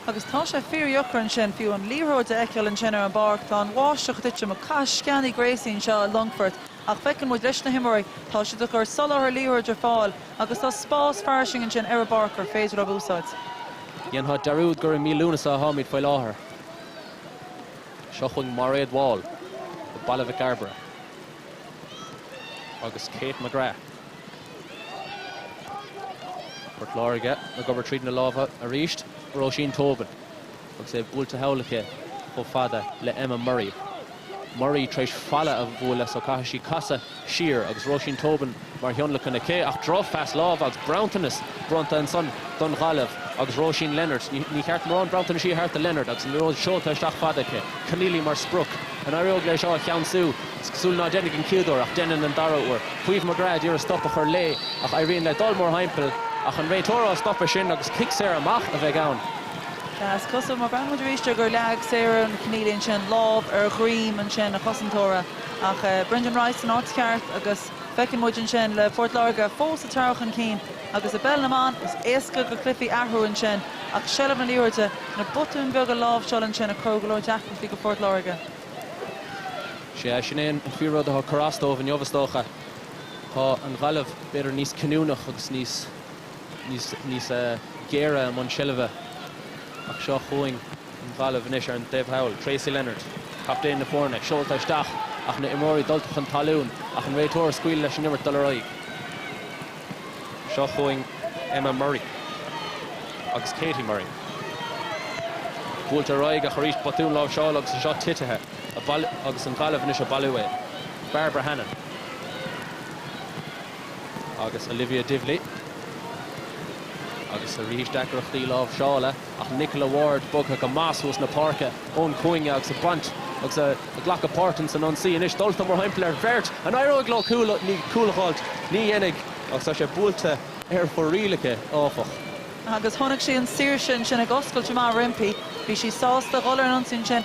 Agus tá sé fíordheacair ansin fiú an liathróid a fheiceáil ansin ar an bpáirc. Tá an bháisteach ag titim, ag caitheamh sceanaí gréasaí anseo i Longfort ach feiceann muid leis na himreoirí, tá siad ag cur soláthar liathróid ar fáil agus tá spás fairsing ansin ar an bpáirc gur féidir leo a úsáid. Dhéanfá dearúd gur i mí Lúnasa atáimid faoi láthair. Seo chugainn Mairéad Wall ó Baile Mhic Gairbheara agus Kate McGrath. Port Láirge ag obair tríd na lámha arís. Róisín Tobin agus é buailte thall aici chomh fada le Emma Murray. Murray tar éis falla a bhualadh so caithfidh sí casadh siar agus Róisín Tobin mar thionlacan aici ach drochphas láimhe agus bronntanas bronnta ansan don Ghaillimh agus Róisín Leonard. Ní cheart mórán bronntanais a thabhairt do Leonard agus an liathróid seolta isteach fada aici. Conneely mar sprioc. An éireoidh léi seo a cheansú? Is cosúil ná déanfaidh an chéad uair ach déanann an dara huair. Caoimhe McGrath ag iarraidh stop a chur léi ach éiríonn léi dul mórthimpeall ach an réiteoir á stopadh sin agus cic saor amach a bheidh ann. Is cosúil, má bhreathnaíonn muid arís air, gur leag Sarah Conneely ansin lámh ar dhroim ansin a chosantóra ach Brendan Rice san áit cheart agus feiceann muid ansin le Port Láirge fós ag treabhadh chun cinn agus i bpeil na mban is éasca go cluichí athrú ansin ach seilbh na liathróide, na botúin bheaga láimhseála ansin ag cur go leor deacrachtaí go Phort Láirge. Sea, sin é an fíor-rud atá ag cur as dóibh inniu, is dócha. Tá an Ghaillimh, b'fhéidir, níos cinniúnach agus níos, níos, níos géire i mbun seilbhe. Ach seo chugainn an Ghaillimh anois ar an taobh thall. Tracey Leonard, captaen na foirne, seolta isteach ach na imreoirí dulta chun talún ach an réiteoir ag scaoileadh leis an imirt dul ar aghaidh. Seo chugainn Emma Murray agus Katie Murray. Buailte ar aghaidh ach arís botún láimhseála agus anseo titithe agus an Ghaillimh anois ag bailiú é. Barbara Hannon agus Olivia Divilly agus arís deacrachtaí láimhseála ach Nicola Ward bogtha go maith suas na páirce ón chúinne agus ag baint agus ag glacadh páirt ins an ionsaí anois dulta mórthimpeall ar bheirt. An éireoidh leo cúl a dh'fháilt? Ní dhéanfaidh agus tá sé buailte ar fóraoil aici, áfach. Agus chonaic sí an saoirse ansin ag oscailt amach roimpi. Bhí sí sásta dhul ar an ionsaí ansin.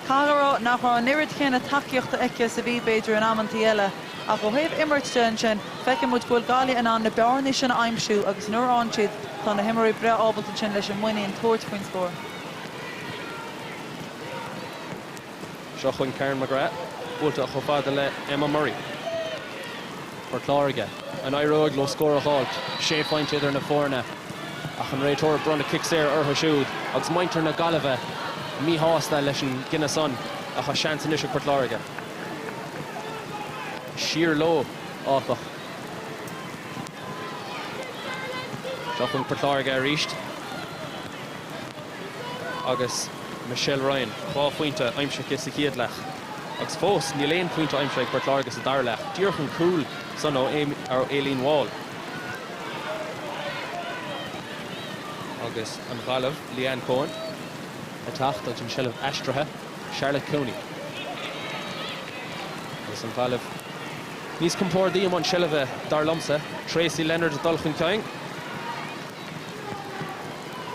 Caithfidh a rá nach raibh an oiread chéanna tacaíochta aici is a bhí, b'fhéidir, in amantaí eile. Ach ó thaobh imirt de ansin, feiceann muid go bhfuil Gaillimh in ann na bearnaí sin a aimsiú agus nuair a fhaigheann siad, tá na himreoirí breá ábalta ansin leis an muinín tabhairt faoin scór. Seo chugainn Karen McGrath, buailte chomh fada le Emma Murray. Port Láirge, an éireoidh leo scór a dh'fháilt? Sé phointe idir na foirne ach an réiteoir ag bronnadh cic saor orthu siúd agus muintir na Gaillimhe míshásta leis an gcinneadh san ach tá seans anois ag Port Láirge. Siar leo, áfach. Seo chugainn Port Láirge arís. Agus Michelle Ryan, 2 phointe aimsithe aici sa chéad leath agus fós níl aon phointe aimsithe ag Port Láirge sa dara leath. Díreach an cúl san ó Aileen Wall. Agus an Ghaillimh, Leanne Coen ag teacht agus an tseilbh aistrithe, Charlotte Cooney. Agus an Ghaillimh níos compordaí i mbun seilbhe, dar liomsa. Tracey Leonard ag dul chun cinn.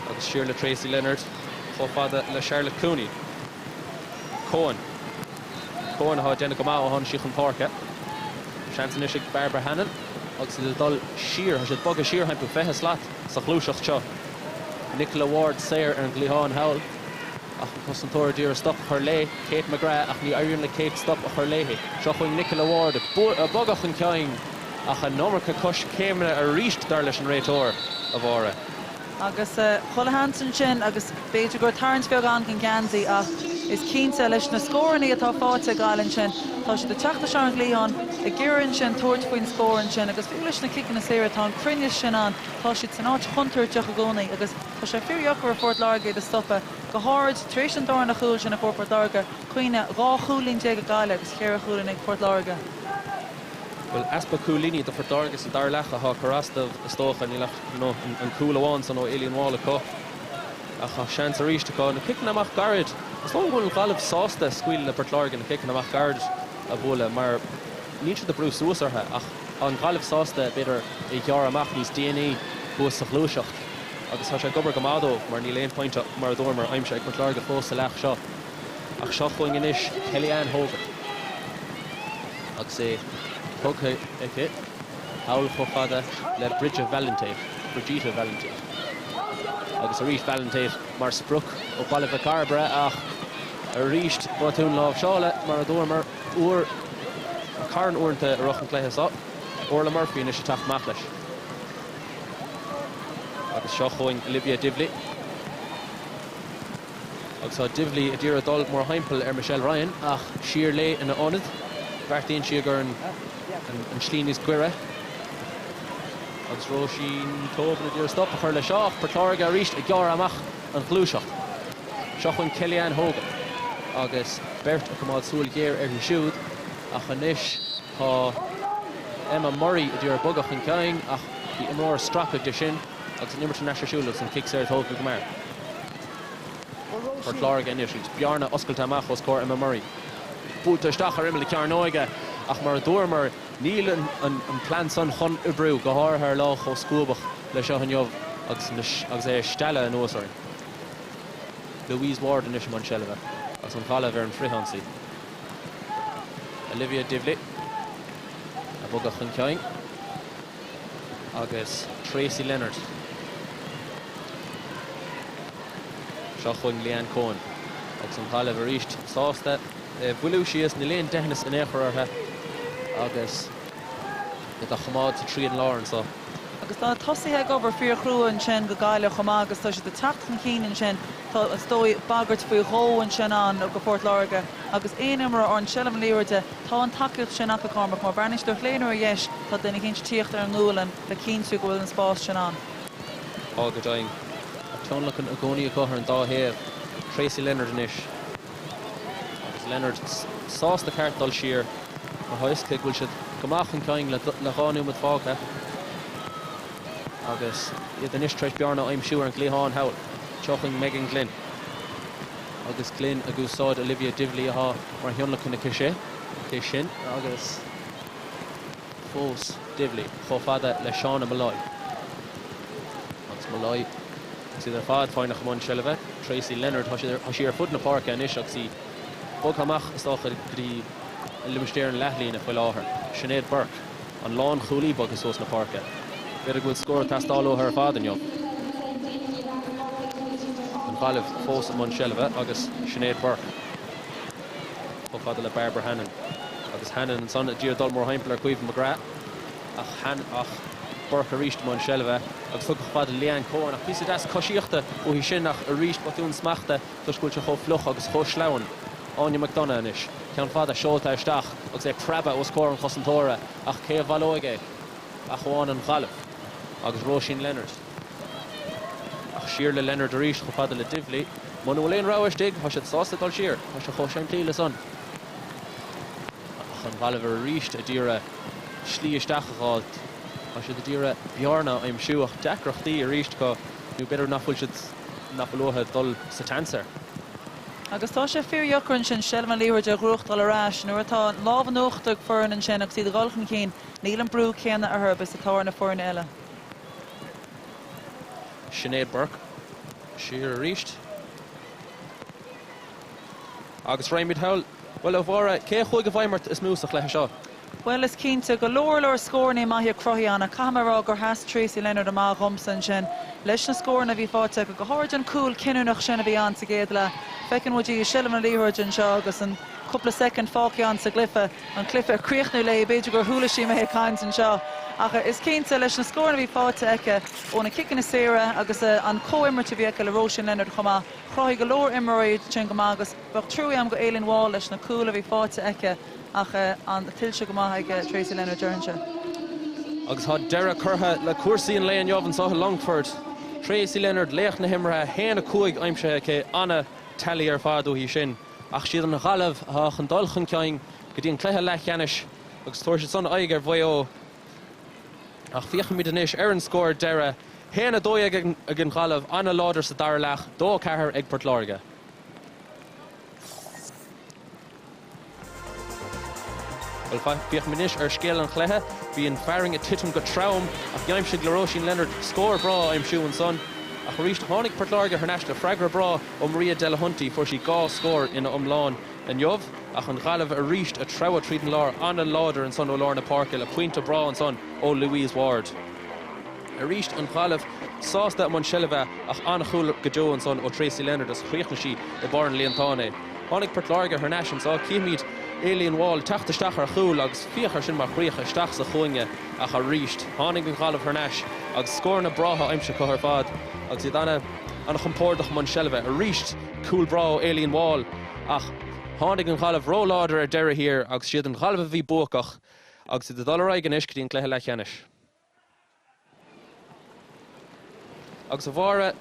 Agus siar le Tracey Leonard chomh fada le Charlotte Cooney. Coen. Coen atá ag déanamh go maith ó tháinig sí chun páirce. Seans anois ag Barbara Hannon agus iad ag dul siar. Tá siad bogtha siar thimpeall 20 slat sa ghluaiseacht seo. Nicola Ward saor ar an gcliathán thall. Ach an cosantóir ag iarraidh stop a chur léi, Kate McGrath, ach ní éiríonn le Kate stop a chur léi. Seo chugainn Nicola Ward ag bogadh chun cinn ach an iomarca coiscéimeanna arís dar leis an réiteoir, a Mháire. Agus chuile sheans ansin agus b'fhéidir go raibh tarraingt bheag ann don gheansaí ach is cinnte leis na scóranna atá faighte ag Gaillimh ansin, tá siad ag teacht isteach ar an gcliathán, ag iarraidh ansin tabhairt faoin scór ansin agus fiú leis na ciceanna saora tá an cruinneas sin ann, tá siad san áit chontúirteach i gcónaí agus tá sé fíordheacair ar Phort Láirge iad a stopadh, go háirid tar éis an darna chúl sin a fuair Port Láirge, cuimhnigh, 12 chúilín ag Gaillimh agus cheithre chúilín ag Port Láirge. Bhuel, easpa cúilíní do Phort Láirge sa dara leath atá ag cur as dóibh, is dócha. Níl ach an cúl amháin san ó Aileen Wall acu. Ach tá seans arís acu. Na ciceanna amach gairid. Is dóigh go bhfuil an Ghaillimh sásta scaoileadh le Port Láirge na ciceanna amach gairid a bhualadh mar níl siad ag brú suas orthu ach tá an Ghaillimh sásta, b'fhéidir, é a ghearradh amach níos déanaí thuas sa ghluaiseacht. Agus tá sé ag obair go maith dóibh mar níl aon phointe, mar a dúramar, aimsithe ag Port Láirge fós sa leath seo. Ach seo chugainn anois Kellyanne Hogan agus é tugtha aici thall chomh fada le Bridget Valentate, Brigitte Valentate. Agus arís Valentate mar sprioc ó Bhaile Mhic Cairbre ach arís botún láimhseála mar a dúramar uair, carn uaireanta i rith an chluiche seo. Orla Murphy anois ag teacht amach leis. Agus seo chugainn Olivia Divilly. Agus tá Divilly ag iarraidh dul mórthimpeall ar Michelle Ryan ach siar léi ina ionad. Beartaíonn sí gur an tslí níos gaire. Agus Róisín Tobin ag iarraidh stop a chur leis seo ach Port Láirge arís ag gearradh amach an ghluaiseacht. Seo chugainn Kellyanne Hogan agus beirt ag coimeád súil ghéar uirthi siúd ach anois tá Emma Murray ag iarraidh bogadh chun cinn ach bhí imreoir ag stracadh di sin agus an imirt thar n-ais ar siúl agus an cic saor tógtha go mear. Port Láirge anois agus bearna oscailte amach os comhair Emma Murray. Buailte isteach ar imeall na cearnóige ach mar a dúramar, níl an plean san chun oibriú, go háirithe ar lá chomh scuabach le seo inniu agus agus é ag stealladh anuas orainn. Louise Ward anois i mbun seilbhe agus an Ghaillimh ar an frithionsaí. Olivia Divilly ag bogadh chun cinn. agus Tracey Leonard. Seo chugainn Leanne Coen agus an Ghaillimh arís sásta é a mhoilliú síos, níl aon deitheanas in aon chor orthu agus iad á choimeád sa trian láir anseo. Agus tá na tosaithe ag obair fíorchrua ansin do Ghaillimh chomh maith agus tá siad ag teacht chun cinn ansin. Tá, is dóigh, bagairt faoi dhó ansin ann do Phort Láirge agus aon imreoir a fhaigheann seilbh na liathróide, tá an tacaíocht sin acu, Cormac, má bhreathnaíonn siad ar chlé nó ar dheis, Tá duine éicint ag tíocht ar an ngualainn le cinntiú go bhfuil an spás sin ann. Tá go deimhin. Tá tionlacan i gcónaí acu ar an dá thaobh. Tracey Leonard anois. Agus Leonard sásta ceart dul siar mar tá fhios aici go bhfuil siad go maith chun cinn le 2 nóiméad fágtha. Agus iad anois tar éis bearna a aimsiú ar an gcliathán thall. Seo chugainn Megan Glynn. Agus Glynn ag úsáid Olivia Divilly atá mar thionlacan aici sin agus. fós Divilly chomh fada le Shauna Molloy. Agus Molloy agus iad ar fad foighneach i mbun seilbhe. Tracey Leonard, tá sí ar fud na páirce anois agus í bogtha amach is dócha go dtí limistéar an leathlíne faoi láthair. Sinéad Burke, an lánchúlaí bogtha suas na páirce. B'fhéidir go bhfuil scór ag teastáil uathu ar fad inniu. An Ghaillimh fós i mbun seilbhe agus Sinéad Burke. chomh fada le Barbara Hannon agus Hannon ansan ag iarraidh dul mórthimpeall ar Caoimhe McGrath ach Han ach Burke arís i mbun seilbhe agus tugtha chomh fada le Leanne Coen ach píosa deas coisíochta uaithi sin ach arís botún smachta toisc go bhfuil sé chomh fliuch agus chomh sleamhain. Áine McDonagh anois. Ceann fada seolta isteach agus é ag preabadh os comhair an chosantóra ach cé a bhaileoidh é ach amháin an Ghaillimh agus Róisín Leonard. Ach siar le Leonard arís chomh fada le Divilly. Muna bhfuil aon rogha istigh, tá siad sásta dul siar. Tá sé chomh simplí le san. Ach an Ghaillimh arís ag iarraidh slí isteach a dh'fháilt. Tá siad ag iarraidh bearna a aimsiú ach deacrachtaí arís acu nó b'fhéidir nach bhfuil siad, nach bhfuil uathu dul sa tseans air. Agus tá sé fíordheacair ansin seilbh na liathróide a ghnóthachtáil ar ais nuair atá an lámh in uachtar ag foireann ansin agus iad ag dul chun cinn, níl an brú céanna orthu is atá ar na foirne eile. Sinéad Burke siar arís. Agus raghaimid thall. Bhuel, a Mháire, cé a chuaigh i bhfeidhm ort is mó sa chluiche seo? Bhuel, is cinnte, go leor leor scóranna maithe cruthaithe ann ach caithfidh mé a rá gur sheas Tracey Leonard amach dhomsa ansin leis na scóranna a bhí faighte aici, go háirid an cúl cinniúnach sin a bhí ann sa gcéad leath. Feiceann muid í i seilbh na liathróide anseo agus an cúpla soicind fágtha ann sa gcluiche, an cluiche a chríochnú léi, b'fhéidir gur chuala sí mé ag caint anseo. Ach is cinnte, leis na scóranna a bhí faighte aici ó na ciceanna saora agus an chomhimirt a bhí aici le Róisín Leonard chomh maith, chruthaigh go leor imreoirí ansin go maith agus bheadh trua agam do Aileen Wall leis na cúil a bhí faighte aici. Ach an-tuillte go maith ag Tracey Leonard, déarfainnse. Agus tá deireadh curtha le cúrsaí an lae inniu anseo i Longfort. Tracey Leonard, laoch na himeartha, 1-5 aimsithe aici, an-tally ar fad uaithi sin. Ach siad an Ghaillimh atá chun dul chun cinn go dtí an cluiche leathcheannais agus tabharfaidh siad san aghaidh ar Mhaigh Eo. Ach féachfaimid anois ar an scór deiridh, 1-12 ag an Ghaillimh, an-láidir sa dara leath, 2-4 ag Port Láirge. Bhuel, féachfaimid anois ar scéal an chluiche. Bhí an Fearainn ag titim go trom ach d'aimsigh le Róisín Leonard scór breá a aimsiú ansan. Ach arís tháinig Port Láirge thar n-ais le freagra breá ó Maria Delahunty. Fuair sí 2 scór ina iomlán inniu. Ach an Ghaillimh arís ag treabhadh tríd an lár an-láidir ansan ó lár na páirce le pointe breá ansan ó Louise Ward. Arís an Ghaillimh sásta i mbun seilbhe ach an-chúl go deo ansan ó Tracey Leonard agus chríochnaigh sí i barr an líontáin é. Tháinig Port Láirge thar n-ais anseo. Cífimid Aileen Wall teacht isteach ar chúl agus féach air sin mar chríoch isteach sa chúinne ach arís tháinig an Ghaillimh thar n-ais agus scóranna breátha aimsithe acu ar fad agus iad an-chompordach i mbun seilbhe. Arís cúl breá ó Aileen Wall ach tháinig an Ghaillimh ró-láidir ar deireadh thiar agus siad an Ghaillimh a bhí buacach agus iad ag dul ar aghaidh anois go dtí an cluiche leathcheannais. Agus a Mháire,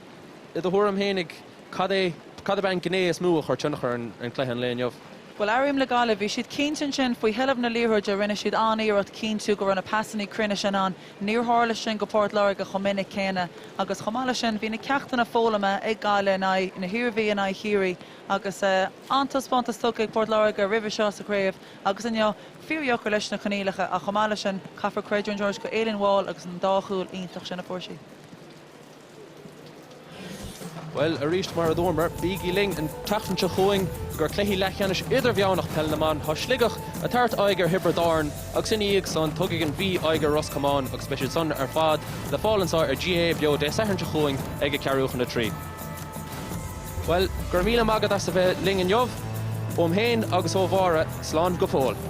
i do thuairim fhéinig, cad é, cad ab ea an ghné is mó a chuir tionchar ar an chluiche an lae inniu? Bhuel, airím le Gaillimh, bhí siad cinnte ansin faoi sheilbh na liathróide, rinne siad an-iarracht cinntiú go raibh na pasannaí cruinne sin ann. Níor tharla sin go Port Láirge chomh minic céanna agus chomh maith leis sin, bhí na ceachtanna foghlamtha ag Gaillimh in aghaidh na hIarmhí, in aghaidh Chiarraí agus an-taispeántas tugtha ag Port Láirge roimhe seo sa chraobh agus inniu. Fíordheacair leis na coinníollacha ach chomh maith leis sin, caithfear creidiúint a thabhairt go Aileen Wall agus an dá chúl iontach sin a fuair sí. Bhuel, arís mar a dúramar, bígí linn an tseachtain seo chugainn i gcomhair cluichí leathcheannais idirmheánach Peil na mBan. Tá Sligeach ag tabhairt aghaidh ar Thiobraid Árann agus ina dhiaidh san tugfaidh an Mhí aghaidh ar Ros Comáin agus beidh siad san ar fad le fáil anseo ar GAA Beo Dé Sathairn seo chugainn ag a ceathrú chun a 3. Bhuel, go raibh míle maith agat as a bheith linn inniu. Uaim féin agus ó Mháire, slán go fóill.